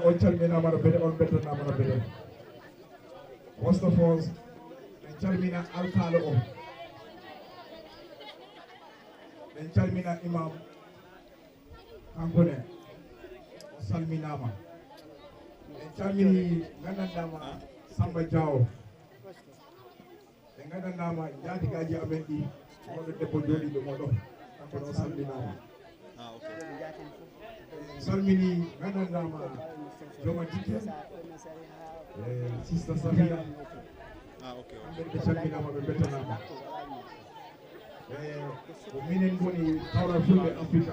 On calminaama no bede, on mbeltanaama no bede. First of all, en calmina alkaalo o. En calmina imam. Kanko ne, o salminaama. En calmini nganndanɗaa ma Samba Diaw. En nganndanɗaa ma njaatigaaji amen ɗi, wonɗo debbo jooɗiiɗo mo ɗo. Kanko ne, o salminaama. En salmini nganndanɗaa ma Jooma Dikke, e Sista Safiya. Kamɓe ɓe calminaama, ɓe mbeltanaama. E ko minen ngoni Kawral Fulɓe Afrika.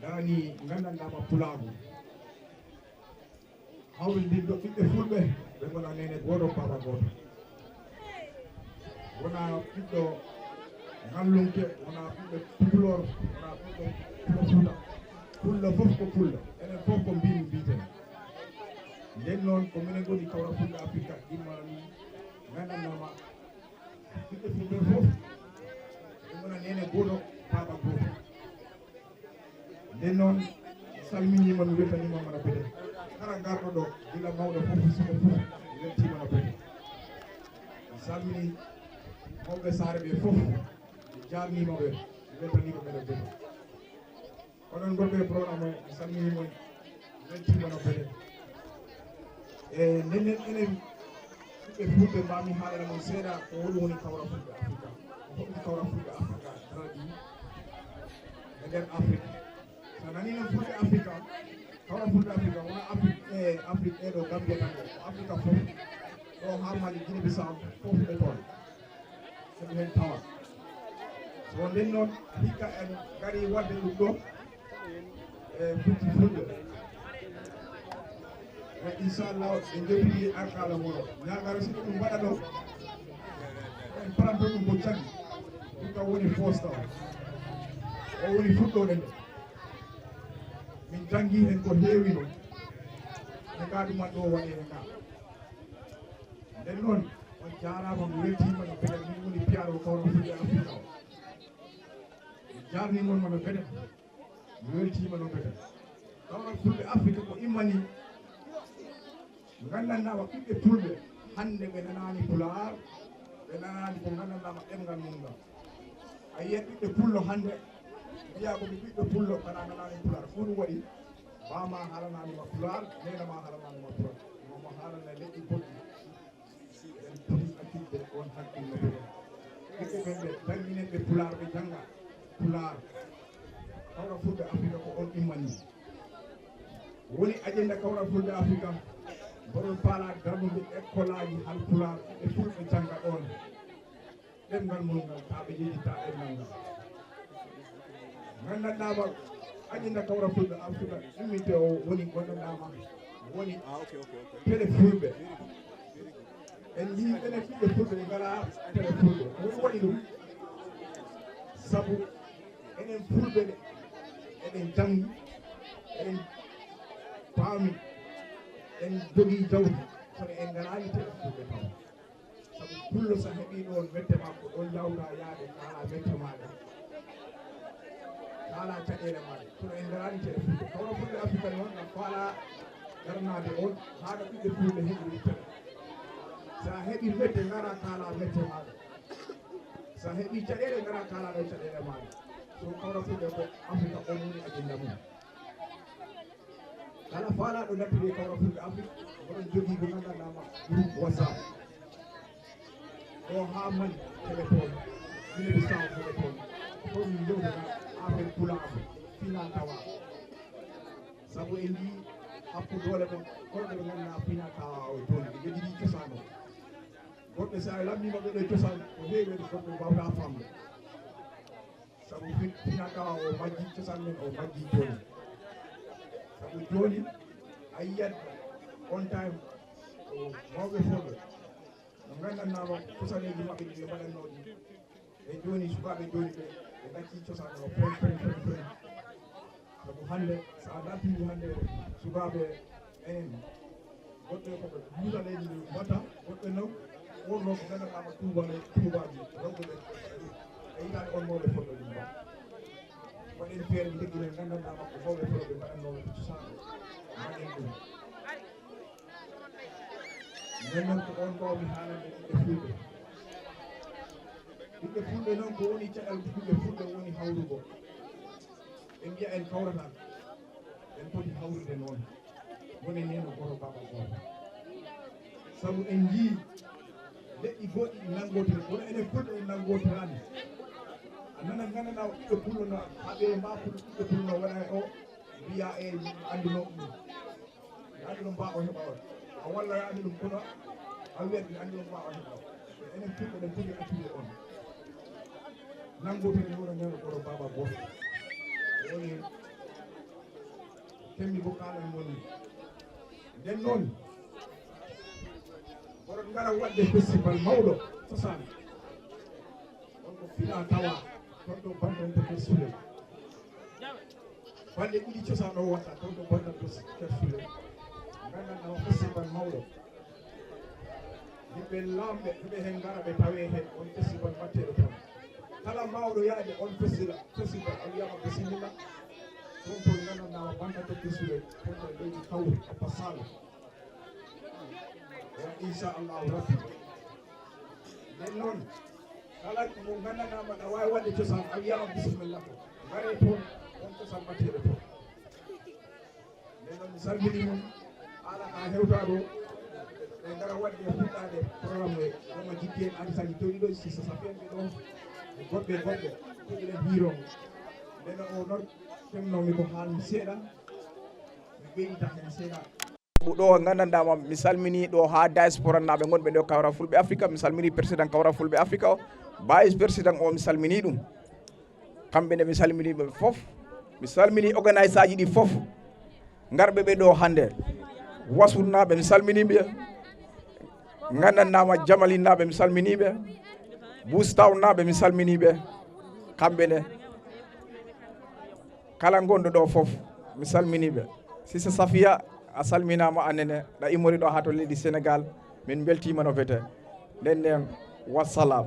Darani nganndanɗaa ma Pulaagu. Hawrindinɗo ɓiɓɓe Fulɓe, ɓe ngona neene gooto, baaba gooto. Wona ɓiɗɗo Ngallunke, wona ɓiɗɗo Tukulor, wona ɓiɗɗo Pullo Fuuta. Pullo fof ko Pullo. Enen fof ko mbiimi mbiyeten. Nden noon, ko minen ngoni Kawral Fulɓe Afrika, immani nganndanɗaa ma. Ɓiɓɓe Fulɓe fof, ɓe ngona neene gooto, baaba gooto. Nden noon, mi salminiima, mi weltaniima mona bede. Kala garɗo ɗo, gila mawɗo fof, suka fof, mi weltiima no bede. Mi salmini mawɓe saare ɓe fof, mi jaarniima ɓe, mi weltaniima ɓe no bede. Onon gorko e prono mo, mi salmini mon, mi weltiima no bede. E nden enen ɓiɓɓe Fulɓe, mbami haalana mon seeɗa ko woni woni Kawral Fulɓe Afrika. Ko honɗum Kawral Fulɓe Afrika darani e nder Afrika? So a nani noon Fulɓe Afrika, Kawral Fulɓe Afrika, wona Afrique, e Afrique ɗo, Gambia tan, ko Afrika fof. Ɗo haa Mali, Guinée Bissau, fof ɓe toon. Eɓe heen tawa. So nden noon, hikka en ngari waɗde ɗum ɗo, e futti fulɓe. E inchallah, en jewtidi alkaala wuro. Ñaagara, si ko ɗum mbaɗa ɗo, en paranto ɗum ko caggi. Ɗum kam woni foos tawa. O woni fuɗɗoode nde. Min janngi heen ko heewi noon. E ka ɗum ɗo waɗi heen ka. Nden noon, on jaaraama, mi weltiima no mbeɗen, min woni P R O Kawral Fulɓe Afrika o. Mi jaarniima on no mbeɗen, mi weltiima no mbeɗen. Kawral Fulɓe Afrika ko immanii, nganndanɗaa ma ɓiɓɓe Fulɓe hannde ɓe nanaani Pulaar, ɓe nanaani ko nganndanɗaa ma ɗemngal mum ngal. A yiyat ɓiɓɓe Pullo hannde, mbiyaa ko mi ɓiɗɗo Pullo, kana nanaani Pulaar. Ko ɗum waɗi, baama haalanaani ma Pulaar, neene ma haalanaani ma Pulaar. Mo mo haalana leƴƴi goɗɗi. En poti accitde on hakkille ɓe. Ɓiɓɓe ɓen ɓe jannginee ɓe Pulaar, ɓe jannga Pulaar. Kawral Fulɓe Afrika ko on immanii. Woni ajenda Kawral Fulɓe Afrika, mboɗon faalaa darnude ekkolaaji Haalpulaar, ɓe Fulɓe jannga ɗoon. Ɗemngal mon ngal, taa ɓe njejjita ɗemngal ngal. Nganndanɗaa ma, ajenda Kawral Fulɓe Afrika, imminte o woni, nganndanɗaa ma, woni Ah, ok, ok, ok. Télé Fulɓe. En njii enen ɓiɓɓe Fulɓe ɓe ngalaa Télé Fulɓe. Ko ɗum waɗi ɗum? Sabu enen Fulɓe ɓe, eɗen janngi, eɗen paami, en jogii jawdi, kono en ngalaani Télé Fulɓe taw. Sabu Pullo, so a heɓii ɗoon mette maa, ko ɗoon njaawɗaa yahde, kaalaa mette maaɗa, kaalaa caɗeele maaɗa. Kono en ngaraani Télé Fulɓe. Kawral Fulɓe Afrika noon, na faalaa darnaade on, haa no ɓiɓɓe Fulɓe heɓiri télé. So a heɓii mette, ngaraa kaalaa mette maaɗa. So a heɓii caɗeele, ngaraa kaalaa ɗo caɗeele maaɗa. So Kawral Fulɓe ko Afrika, on woni ajenda mum. Kala faalaaɗo nattude e Kawral Fulɓe Afrik, mboɗon jogii ko nganndanɗaa ma groupe WhatsApp. Ɗo haa Mali, Télé Pol, Guinée Bissau, Télé Pol. Ko toon min njewtata affaire pulaagu, finaa tawaa. Sabu en njii happu doole mon, kala ɓe nganndanɗaa finaa tawaa o jooni, ɓe njejjiti cosaan o. Goɗɓe so a lamndii maɓɓe ɗo e cosaan, ko heewi waɗde goɗɓe mbaawtaa faamde. Sabu fi-, finaa tawaa o majjii, cosaan men o majjii jooni. Sabu jooni, a yiyat on time, o mawɓe Fulɓe, no nganndanɗaa ma cosaneeji maɓɓe ɗi ɓe mbaɗatnoo ɗi. E jooni, sukaaɓe jooni ɓe, ɓe ngaccii cosaan o, fen, fen, fen, fen. Sabu hannde, so a dartiima hannde sukaaɓe enen, goɗɗo ko ɓe muusa leydi ndi mbatta, goɗɗo naw, wonno ko nganndanɗaa ko tuubaale, tuubaaji, rewɓe ɓe. A yiytaani on mawɓe Fulɓe ɗum mbaɗa. Waɗen feere ndegginen nganndanɗaa ma ko mawɓe Fulɓe mbaɗatnoo cosaan o. Mbaɗen ɗum. Nden noon ko on mbawmi haalande ɓiɓɓe Fulɓe. Ɓiɓɓe Fulɓe noon ko woni caɗal ɓiɓɓe Fulɓe woni hawrugo. Ɓe mbiya en kawrataa. En poti hawrude noon. Woni neene gooto, baaba gooto. Sabu en njii leƴƴi goɗɗi ɗi nanngotiri. Kono enen Fulɓe en nanngotiraani. A nana nganndanɗaa o ɓiɓɓe Pullo no, haa ɓe mbaa Fulɓe ɓiɓɓe Pullo no waɗa e o, mbiya e annduno ɗum. Mi anndi ɗum mbaa o heɓa on. A walla a anndi ɗum kono a wiyat mi anndi ɗum mbaa o heɓa on. Enen Fulɓe ɗen poti accude on. Nanngoto en wuro neɗɗo koɗo baaba gooto. Woni kemmi ko kaalan woni. Nden noon, oɗon ngara waɗde festival mawɗo cosaan. On ko finaa tawaa, toon to Bantan to Ker Sule. Balɗe ɗiɗi cosaan o waɗata, toon to Bantan to Ker Sule. Nganndanɗaa o festival mawɗo. Yimɓe laamɓe, heɓe heen ngara, ɓe tawee heen, on festival mbatteeɗo toon. Kala mawɗo yaade on festival, festival, on wiyama bisimilla. Toon to nganndanɗaa o Bantan to Ker Sule, toon to leydi Kawri, Abba Salo. On, inchallahu rabbi. Nden noon, kala mo nganndanɗaa mbaɗa waawi waɗde cosaan, a wiyama bisimilla ko. Ngare toon, on cosaan mbatteeɗo toon. Nden noon, mi salmini mon, haala ka hewtaa ɗo. Ɓe ngara waɗde fuɗɗaade programme o, ɗoma jikki en, adi sani toɗi ɗo, si so safi en ɓe ɗo, e goɗɗe, goɗɗe, toɗi ɗen hiirongo. Nden noon, o noon, kemnomi ko haalmi seeɗa. Mi Ɗo nganndanɗaama, mi salminii ɗo haa diaspora naaɓe ngonɓe ɗo Kawra Fulɓe Afrika. Mi salminii président Kawra Fulɓe Afrika o, vice président o, mi salminii ɗum. Kamɓe ne mi salminii ɓe fof. Mi salminii organisaaji ɗi fof ngarɓe ɓe ɗo hannde. Wasunnaaɓe mi salminii ɓe. Nganndanɗaama, Jamalinnaaɓe mi salminii ɓe. Bustawnaaɓe mi salminii ɓe. Kamɓe ne, kala ngonɗo ɗo fof, mi salminii ɓe. Sisa Safiya, a salminaama, annene ɗa immori ɗo haa to leydi Sénégal. Min mbeltiima no fete. Nden nden, wassalam.